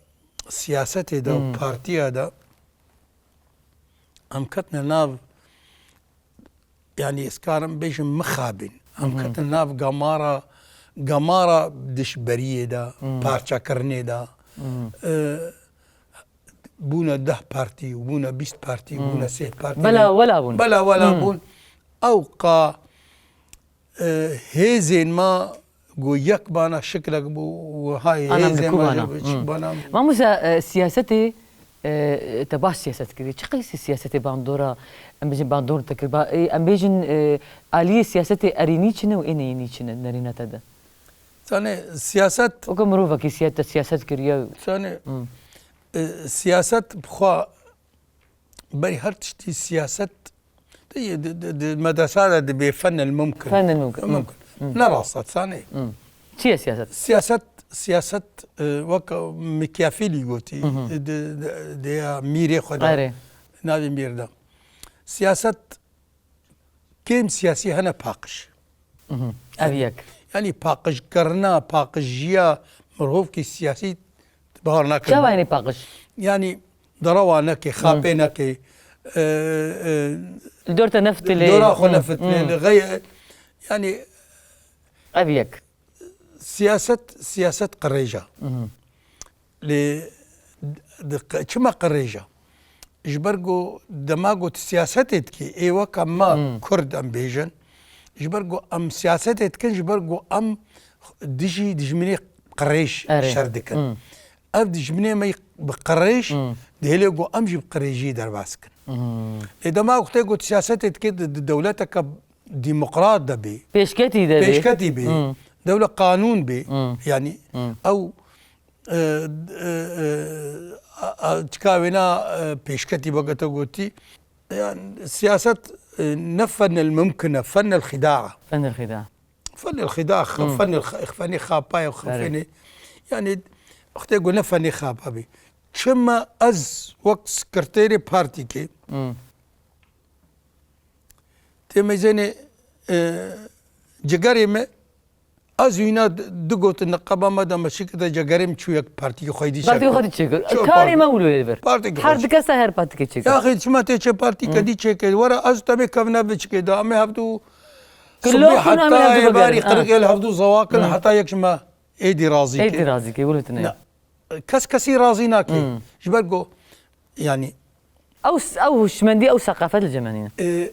siyasetê de û Hmm. partiya de. Em ketine nav, yanî ez karim bêjim mixabin. Em Mhm. ketine nav gamara, gamara dişberiyê de, Mhm. parçekirinê de. Mhm. E, bûne deh partî, bûne bîst partî, Mhm. bûne sê partî. Bela wela bûn. Bela wela Mhm. bûn. Ew qa e, hêzên me ku yek bana şiklek bû, wiha ye Ana hêzên me dikubana. ji Hmm. bana. Mamoste, e, siyasetê, e, te baş siyaset kirî. Çi qeysî siyasetê bandora, em bêjin bandor te kir. Ba, e, em bêjin, e, aliyê siyasetê erênî çi ne û ê neyênî çi ne, nerîna te de? Zanê, siyaset Weke mirovekî siya-, te siyaset kiriye. Zanê, Hmm. e, siyaset bi xwe Berî her tiştî siyaset, di, di, di, di medresa de dibê fenil mumkin. Fenil mumkin. Mumkin. Hmm. Ne rast e, sanê. Hmm. Çi ye siyaset? Siyaset, siyaset, e, wek Machiavelli gotî, Hı hı. di, di, di ya mîrê xwe de, Erê. navê mîr de. Siyaset Kêm siyasî hene paqij. Mhm. Ev yek. Yanî paqijkirina, paqijiya mirovkî siyasî bahar nakin. Çawa yanî paqij? Yanî derewa neke, xapê neke, e, e, Li dor te nefitilê. Dora xwe Hmm, nefitilê, hmm. li xey-, yanî Ev yek. Siyaset, siyaset qirêj e. Mhm. Lê di qe-, çima qirêj e? Ji ber ku dema ku tu siyasetê dikî, ê weke me Hmm. Kurd em bêjin, ji ber ku em siyasetê dikin, ji ber ku em dijî dijminê qirêj Erê. şer dikin. Hmm. Ev dijminê me bi qirêj Hmm. dihêlê ku em jî bi qirêjiyê derbas dikin. Hmm. Lê dema ku tê ku tu siyasetê dikî, di, di dewleteke demokrat de bê. Pêşketî de bê. Pêşketî bê. Hmm. Dewle qanûn bê. Hmm. Yanî Hmm. ew, e, e, e, a, a, çika wêna, e, pêşketî weke te gotî. Yanî siyaset, e, ne fenil mumkin e, fenil xida. Fenil xida. Fenil xida, Hmm. fenil x-, fenê xapayê, Erê. fenê. Yanî wextê ku ne fenê xapa bê. Çima ez wek sekreterê partîkê Hmm. Tê meyzênê, e, Cigerê me, ez wîna di, di gotin niqaba me de me çi kir de cigerê min çû yek partîkê xwe dî Partîkê çêkir. xwe dî çêkir. Ço Karê partî. me wilo yê vir. Partîkê xwe Her dî. di kesa her partîkê çêkir. Yaxî çima tê çê partîkê Hı. dî çêkir. Were ez temê kevne bi çikê de. Em ê hevdu Kilo subê xwe name heta hevdu êvarî bigerin. Ha. qirixê li hevdu zewakin Hı. heta yek ji me êdî razî Êdî kê. razî kê, wilo tune. Ne. Kes kesî razî nake. Hmm. Ji ber ku, yanî Ew s-, ew şimendî, ew seqafet li cem me nîne. E,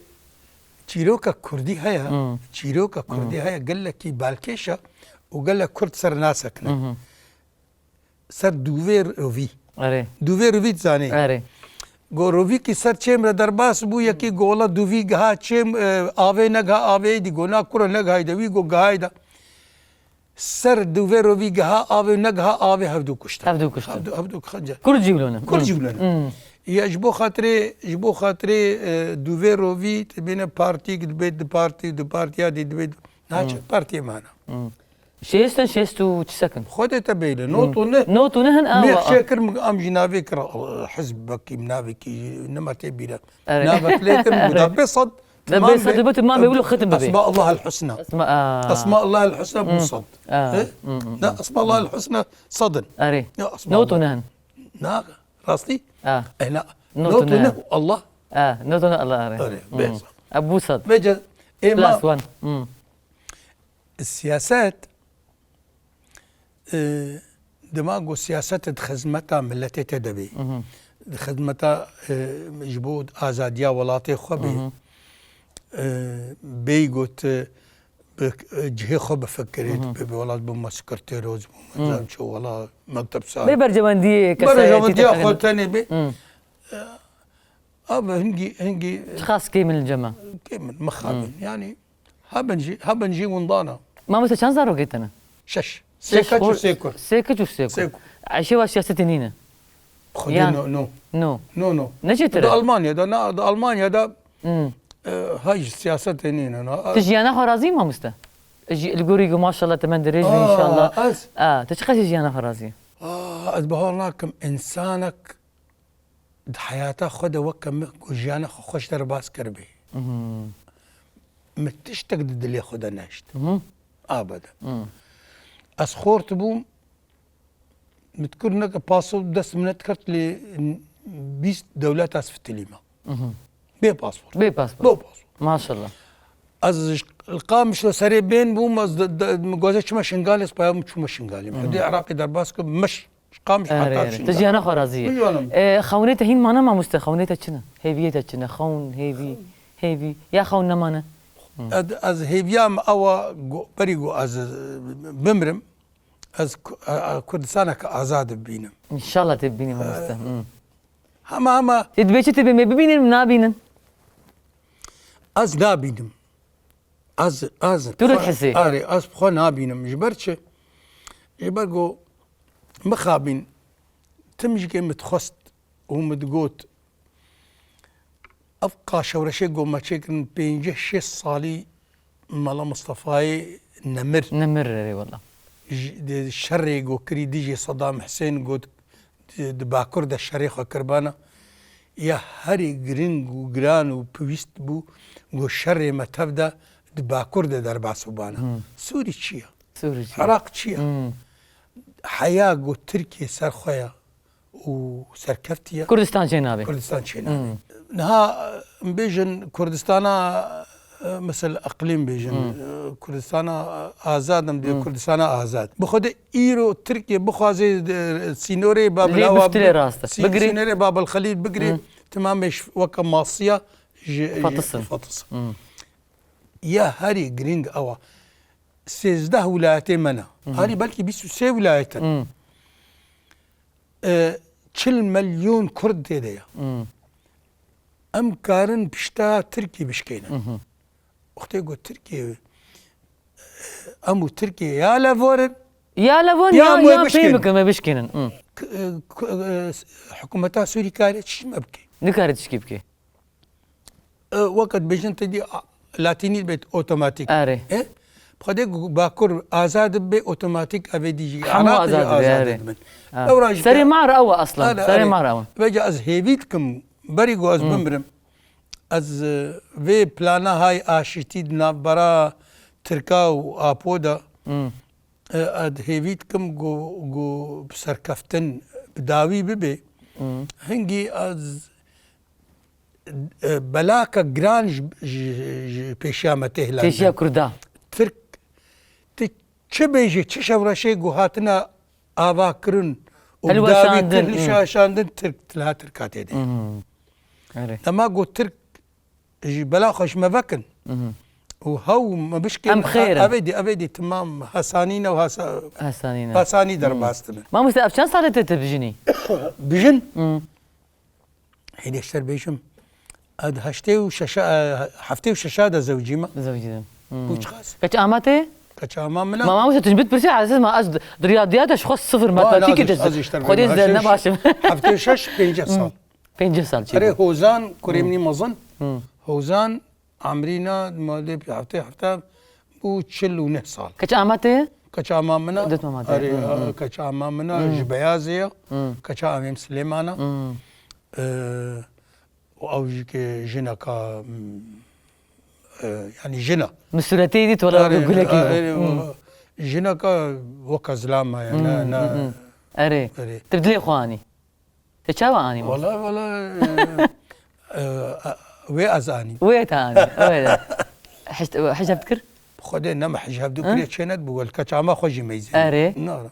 çîroka kurdî heye, Hmm. çîroka kurdî Hmm. heye, gelekî balkêş e û gelek kurd ser nasekine. Mhm. Ser dûvê rovî. Erê. Dûvê rovî dizanî. Erê. Go rovîkî ser çêm re derbas bû, yekî go wela dûvî giha çêm, e, avê negiha avê dî, go na kuro negihayde wî, go gihayde. Ser dûvê rovî giha avê û negiha avê hevdû kuştin. Hevdû kuştin. Hevdû, hevdû xence. Kurd jî wilo ne. Kurd jî wilo ne. Hmm. Ya ji bo xatirê, ji bo xatirê, e, dûvê rovî dibêne partîk, dibê di partî, di partiya dî dibê. Naçe Hmm. partiyê me hene. Hmm. Şêst in, şêst û çi sekin? Xwedê te bêle. Not û neh. Not û neh in, Mêx awa. çê kir min, em jî navê kir, hizb bekî, navekî, nema tê bîre. Erê. Navek lê kir min, da pê sed. Da Tamam pê sed be. bê, tamam be, wilo xitim be. Esma Allah el Husna. Esma, aa. Esma Allah el Husna bû Hmm. sed. Aa. He? Hmm, hmm, Ne, hmm. Esma Allah el Husna sed in. Erê. Ya, Esma Not û Allah. neh in. Na, rastî? Aa. E, na. Not û Not û neh. neh, Allah. Aa, not û neh Allah, erê. Erê, Hmm. bê sed. E, bû sed. Vêce êma Plus one. Hmm. Siyaset, e, dema ku siyaset di xizmeta miletê te de bê, Mhm. di xizmeta, e, ji bo azadiya welatê xwe bê, Mhm. e, bêyî got, e, bi, e, cihê xwe bifikirê, Mhm. bi, bi welat bû me sekreteroz bû me, Mhm. zanço wela mekteb sahib. Bê berjewendiyê kesayetî Berjewendiya te xwe xeyin. tenê bê. Mhm. E, Abi hingî, hingî, Çiqas kêm in li cem me? Kêm in, mixabin. Hmm. Yanî, hebin jî, hebin jî windana. Mamoste çend zarokê te ne? Şeş. Sê Şeş keç û xor-, sê kur. Sê keç û sê kur. Sê kur. Eşê wa siyasetê nîne? Xwedê Yan. no, no. No. No, no. Ne çêtir Di e? Almanya da, na, di Almanya da, Hmm. e, ha ji siyasetê nîne, na. Tu jiyana xwe razî yî mamoste? Ji, li gorî ku maşallah te me dirêj be Aa, inşallah. ez? Aa, tu çiqas ji jiyana xwe razî yî? Aa, ez bawer nakim insanek di heyata xwe de weke min ku jiyana xwe xweş derbas kiribê. Mhm. Min tiştek di dilê xwe de nehişt. Mhm. Abede. Mhm. Ez xort bûm, min dikir neke paso dest min nedikert lê bîst dewlet ez fitilîme. Mhm. Bê pasport. Bê pasport. Bê pasport. Maşallah. Ez ji, li Qamişlo serê bên bûm, ez de, de, min goze çima Şingalê, ez paya min çûme Şingalê. Mhm. Hudê Iraqê derbas kir, meş Qamiş Erê, heta erê. Tu Şingal. jiyana xwe razî yî. Min jiyana min. E, xewnê te hîn mane mamoste? Xewnê te çi ne? Hêviyê te çi ne? Xewn, hêvî, hêvî. Ya xewn nemane? Ez, ez hêviya min ew e, go-, berî ku ez, e, bimrim, ez Ku-, e, e, Kurdistaneke azad bibînim. Înşallah tê bibînî mamoste. E, Hmm. hema, hema. Tê dibê çi tê bê me bibînin, nabînin? Ez nabînim. Ez, ez Tu li xwe, dihesê? Erê, ez bi xwe nabînim. Ji ber çi? Ji ber ku mixabin tim jikê min dixwest û min digot, ev qaşewreşê ku me çêkirin pêncî şêst salî Mela Mistefayê nemir. Nemir, erê wela. Ji, di şerê ku kirî dijî Sedam Hisên got, di, di Bakur de şerê xwe kiribana. Ya herî giring û giran û pêwîst bû ku şerê me tev de di Bakur de derbas bibana. Hmm. Sûrî çi ye? Sûrî çi ye? Iraq çi ye? Hmm. Heya ku Tirkiye ser xwe ye û serkeftiye. Kurdistan çênabê. Kurdistan çênabê. Hmm. Niha, em bêjin Kurdistana, e, mesela eqlîm bêjin, Hmm. e, Kurdistana azad em dê Hmm. Kurdistana azad. Bi xwedê îro Tirkiye bixwaze, e, sînorê Babel Lê Ewa biftilê bi-, rast e. sî-, Bigirî. sînorê Babel Xelîl bigirê, Hmm. timamê ş-, weke masiya ji, ji Fatisin. Fatisin. Hmm. Ya herî giring ew e. Sêzdeh wilayetê me ne. Hmm. Herî belkî bîst û sê wilayet in. Hmm. E, çil milyon Kurd tê de ye. Hmm. Em karin pişta Tirkî bişkênin. Mhm. Wextê ku Tirkiye, em û Tirkiye ya levorin, Ya levon ya, ya em wê ya pê bişkênin. bikin, me bişkênin. Hmm. K-, e, k-, e, hikûmeta Sûrî kare çi me bike? Nikare tişkî bike. E, weke dibêjin te dî, a, latînî dibêt otomatîk. Erê. E? Bi xwedê ku Bakur azad bibe, otomatîk ev ê dî jî Hemû Iraq jî azad dibe, azad erê. dibin. Ha. Lewra jî Serê ke-, mar ew e aslan. Erê, Serê erê. mar ew e. Vêca ez hêvî dikim, berî ku ez Hmm. bimrim, ez, e, vê plana hay aşîtî di navbera Tirka û Apo de, e, ez hêvî dikim ku, ku bi serkeftin bi dawî bibe. Hingî ez, e, belaka giran ji, ji, ji pêşiya me tê hilandin. Pêşiya Kurda. Tirk, tu çi bêjî, çi şewreşê ku hatine avakirin û bi dawî hilweşandin, hilweşandin, Tirk, tila Tirka tê de. Erê. Dema ku Tirk ji bela xwe ji me vekin. Û hew me bişkên, em xêr in. Evê dî, evê dî timam hesanî ne û hesa-, hesanî ne. Hesanî derbas dibe. Mamoste, ev çend sal e tu, tu bijinî? Bijin? Hêdî ji te bêjim. Ez heştê û şeş, e, heftê û şeş de zewcî me. Zewcî de. Bû çiqas? Keç ama te? Keç ama min e. Ma, mamoste, tu ji min pirsî, ez, ma ez di-, di riyadiyata ji xwe sifir, matematîkê de ez, ez ji te bêjim, Xwedê ez ne baş im. Heftê û şeş, pêncî sal. Pêncî sal çêbû. Erê, Hozan, kurê min î mezin. Hozan, emrîna, malê heftê hefta bû çil û neh sal. Keç ama te? Keç ama min e. Dot mama te. Erê, keç ama min e, ji Beyazê ye. Keça amêm Silêman e. Ee, û ew jî ke jineka, m, e, yanî jin e. Min sûretê dît, wela erê, gulekî bû. Erê, jineka weke zilama ye, ne, ne. Erê. Erê. Tu bi dilê xwe anî. Te çawa anî? Wala, wala, e, e, wê ez anî. Wê te anî, wê de. Hej-, hej dikir? Xwedê ne me hej hev dû kirê çê nedibû, wel keç ama xwe jî meyzê. Erê. Na, na.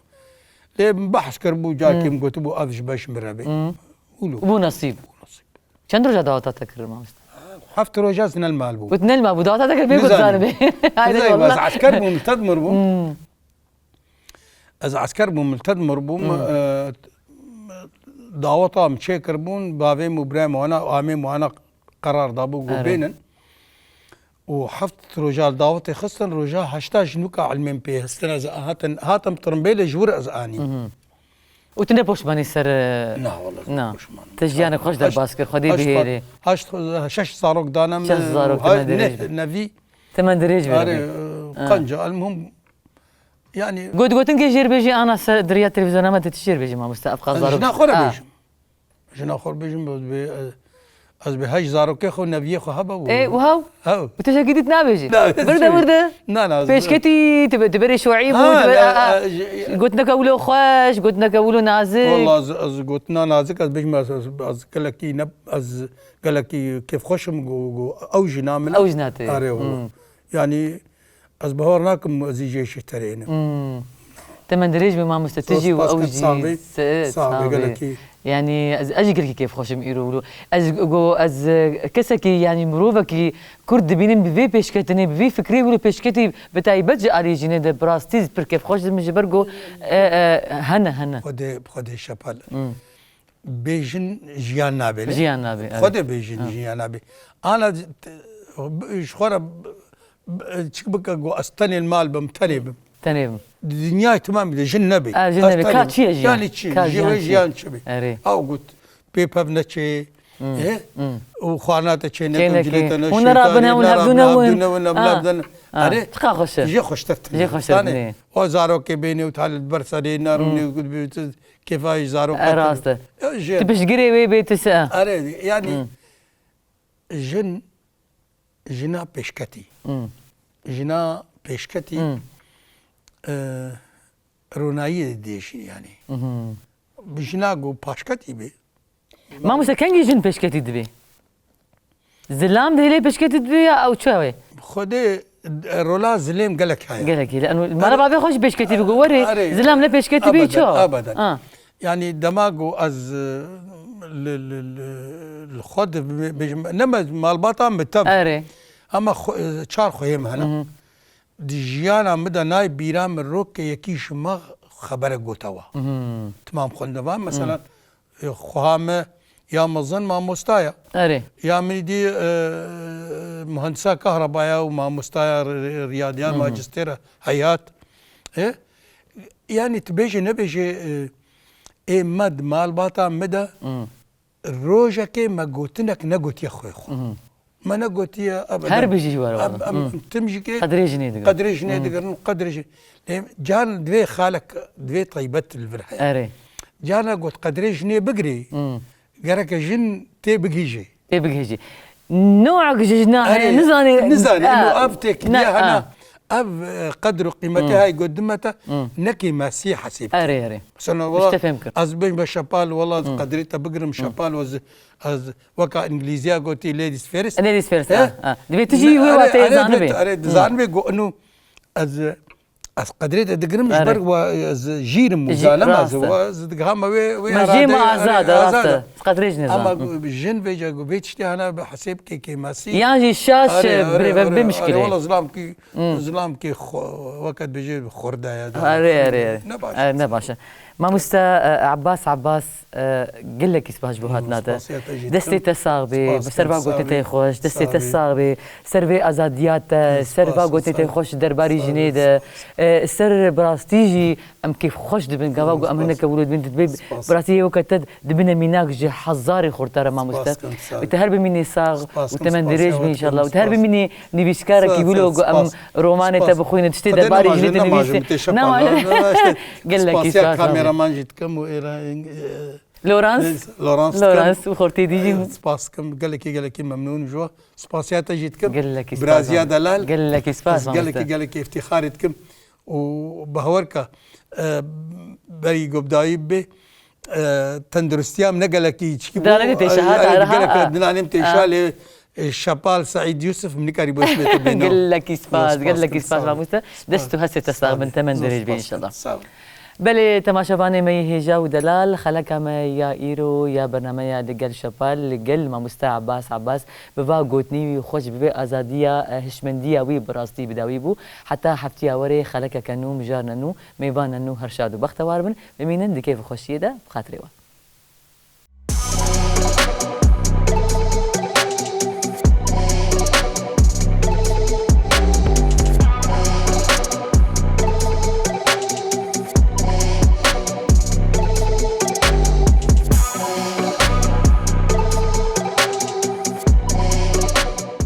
Lê min behs kir bû, carkê min gotibû, ev ji beş min re bê. Wilo. Bû nesîb. Bû nesîb. Çend roja daweta te kir, mamoste? Heft roja ez ne li mal bû. Got ne li mal bû, daweta te kir, bê got zaribê. Haydi, nizanî, ez esker bûm, li Tedmur bûm. Ez esker bûm, li Tedmur bûm. E, daweta min çêkirbûn, bavê min û birayê min wana, amê min wana qerar dabû ku bênin. Û heft roja li dawetê xistin, roja heşta ji nûka ilmên pê hestin ez hatin, hatim tirimbêlê ji wir ez anî. Û tu ne poşmanî ser, e, na, wala, na. Poşman. Te jiyanek xweş derbas kir, Xwedê bihêrê. Heşt, heşt, şeş zarok dane min. Şeş zarok, û temen dirêj be. Neh, nevî. Temen dirêj be. Erê, e, qenca, elmuhim, yanî. Got, gotin ke jêr bêjî ana ser, di riya televîzyona me de tu jêr bêjî, mamoste, ev qas zarok. Jina xwe re bêjim. Jina xwe bêjim, ez bê, ez bê heşt zarokê xwe, neviyê xwe hebe bû. Ê, û hew? Hew. Bi tiştekî dît nabêjî? Na, birde, birde. Na, na, ez pêşketî, tu be-, tu berê şoî bû, ha, tu be-, na, a, a, e, ji-, gotineke wilo xweş, gotineke wilo nazik. Wala ez, ez gotina nazik, ez bêjim, ez, ez, ez gelekî ne, ez gelekî kêfxweş im, go, go, ew jina min e. Ew jina te. Erê, wala. Hmm. Yanî, ez bawer nakim ez î jê şî terênim. Hmm. Temen dirêj be mamoste, tu jî û ew jî. Sax be, sax be, gelekî. Yanî ez, ez jî gelekî kêfxweş im îro wilo. Ez go, ez, e, kesekî, yanî mirovekî Kurd dibînim bi vê pêşketinê, bi vî fikrê wilo pêşketî bi taybet ji alî jinê de bi rastî pir kêfxweş dibim ji ber ku, e, e, hene, hene. Xwedê, Xwedê şepal. Hmm. Bê jin jiyan nabe, ne? Jiyan nabe, evet. Xwedê bê jin jiyan nabe. Ana t-, ji xwe re b-, b-, çik bike ku ez tenê li mal bim, tenê bim. Tenê bim. Di dinyayê temamî de jin nebe. A, jin nebe. Ka çi ye jiyan? Yanî çi? Ka jiyan çi? Jiyan çi be? Erê. Ew got, pê pev neçê. Hmm. E? Hmm. Û xwana te çê neke, cilê te neşê. Hûn nerabin hev, hûn hevdû ne win. Hevdû ne win, hevdû ne win. Erê. Çiqa xweş e. Jê xweştir tune. Jê xweştir tune. O zarokê bênê û talê ber serê nerûnê û kêfa jî zarok. E, rast e. Tu piştgirê wê bê, tu se. Erê, yanî jin, jina pêşketî. Hmm. Jina pêşketî, hmm, e, ronayiyê didê jî yanî. Mhm. Jina ku paşketî bê. Mamoste, kengî jin pêşketî dibê? Zilam dihêlê pêşketî dibê ya ew çawa ye? Xwedê, e, rola zilêm gelek heye. Gelek heye. Eno, mala bavê xwe jî pêşketî bû, werê, erê, zilam ne pêşketî bî, ebeden, çawa? Ebeden. Ha. Yanî dema ku ez, e, li, li, li, li xwe dibê-, bêjim, ne me, malbata min tev. Erê. Ama xwe, e, çar xweyê min hene. Mhm. Di jiyana min de nayê bîra min rokê yekî ji me xeberek gote we. Mhm. Timam xwendeva, mesela, e, xweha me ya mezin mamosta ya. Erê. Ya min dî, e, muhendisa kahrabaya û mamosta ya ri-, ri-, riyadiya, mhm, majistêra heyat. E? Yanî tu bêjî nebêjî, e, ê me di malbata min de, mhm, rojekê me gotinek negotiye xwê xwe. Mhm. Me negotiye ebeden. Her bijî ji we re. Em, em, tim jî ke qedrê jinê digirin. Qedrê jinê digirin, qedrê jî-, lê can divê xalek, divê taybet li vir heye. Erê. Carna got qedrê jinê bigirê, gereke jin tê bigihîjê. Tê bigihîjê. Noek ji jina heye, nizanê. Nizanê, ino ev têkiliye hene. Ev, e, qedr û qîmetê hay got dime te, ne kêmasî hesîb. Erê, erê. Mesela, wala, tiştê fêm kir. Ez bêjim be Şepal, wala, qedrê te bigirim, Şepal, ez, ez weka îngilîziya gotî ladies first. Ladies first, ha, ha. Divê tu jî wê wateyê zanibî. Erê, dizanibî ku inu ez, ez qedrê te digirim, ji ber wa ez jîr im û zanem ez, rast e. Wa ez digihame wê, wê Me jê me eradeyê, azad e, erê, rast e. Azad e. Qedrê jî nizan. Ama jin vêca ku vê tiştî hene bi hesêb kê kêmasî. Yan jî şaş, erê, erê, bê, erê, bê erê, mişkilê. Wala zilam ki, zilam ki xwe-, weke dibêje xwirde ye. Erê, erê, erê. Ne baş e. Erê, ne baş e. Mamoste, e, Abbas, Abbas, e, gelekî spas ji bo hatina te. Spasiya te jî dikim. Destê te sax bê, bi ser va gotê te xweş, destê te sax bê, ser vê azadiya te, ser va gotê te xweş derbarî jinê de. E, ser bi rastî jî em kêfxweş dibin, gava ku em hinek wilo dibin, tu dibê bi rastî yê weke te dibine mînak ji hezarê xurtar e, mamoste. Spas kim, sağ ol. Û te her bimînî sax û te men dirêj bî înşallah. Û te her bimînî nivîskarekî wilo ku em romanê te bixwînin, tiştê derbarê jinê te nivîsî. Gelekî spas, mamoste. Spasiya kameraman jî dikim û êra, e, Lorans. Lorans dikim. Lorans û xortê dî jî. Spas dikim. Gelekî, gelekî memnûn ji we. Spasiya te jî dikim. Gelekî spas. Biraziya delal. Gelekî spas, mamoste. Ez gelekî, gelekî îftîxarê dikim. Û bawer ke, e, berî gobdayî bê, e, tenduristiya min ne gelekî çikî bû. Danê tê şeha, e, ta reha, gelek a, dinanê min tê şa lê, e, Şepal Seîd Yûsif min nikarî bo ismê te bêno. Gelekî spas, gelekî spas, mamoste. Dest û hestê te sax bin, te men dirêj bê înşallah. Sağ ol. Belê, temaşevanê me yê hêja û delal, xeleka me ya îro ya bernameya Li Gel Şepal, li gel mamoste Abbas Abbas, bi va gotinî wî xweş, bi vê azadiya, e, hişmendiya wî bi rastî bi dawî bû. Heta heftiya werê xelekeke nû, mijarine nû, mêvane nû, her şad û bextewar bin. Bimînin di kêf û xweşiyê de, bi xatirê we.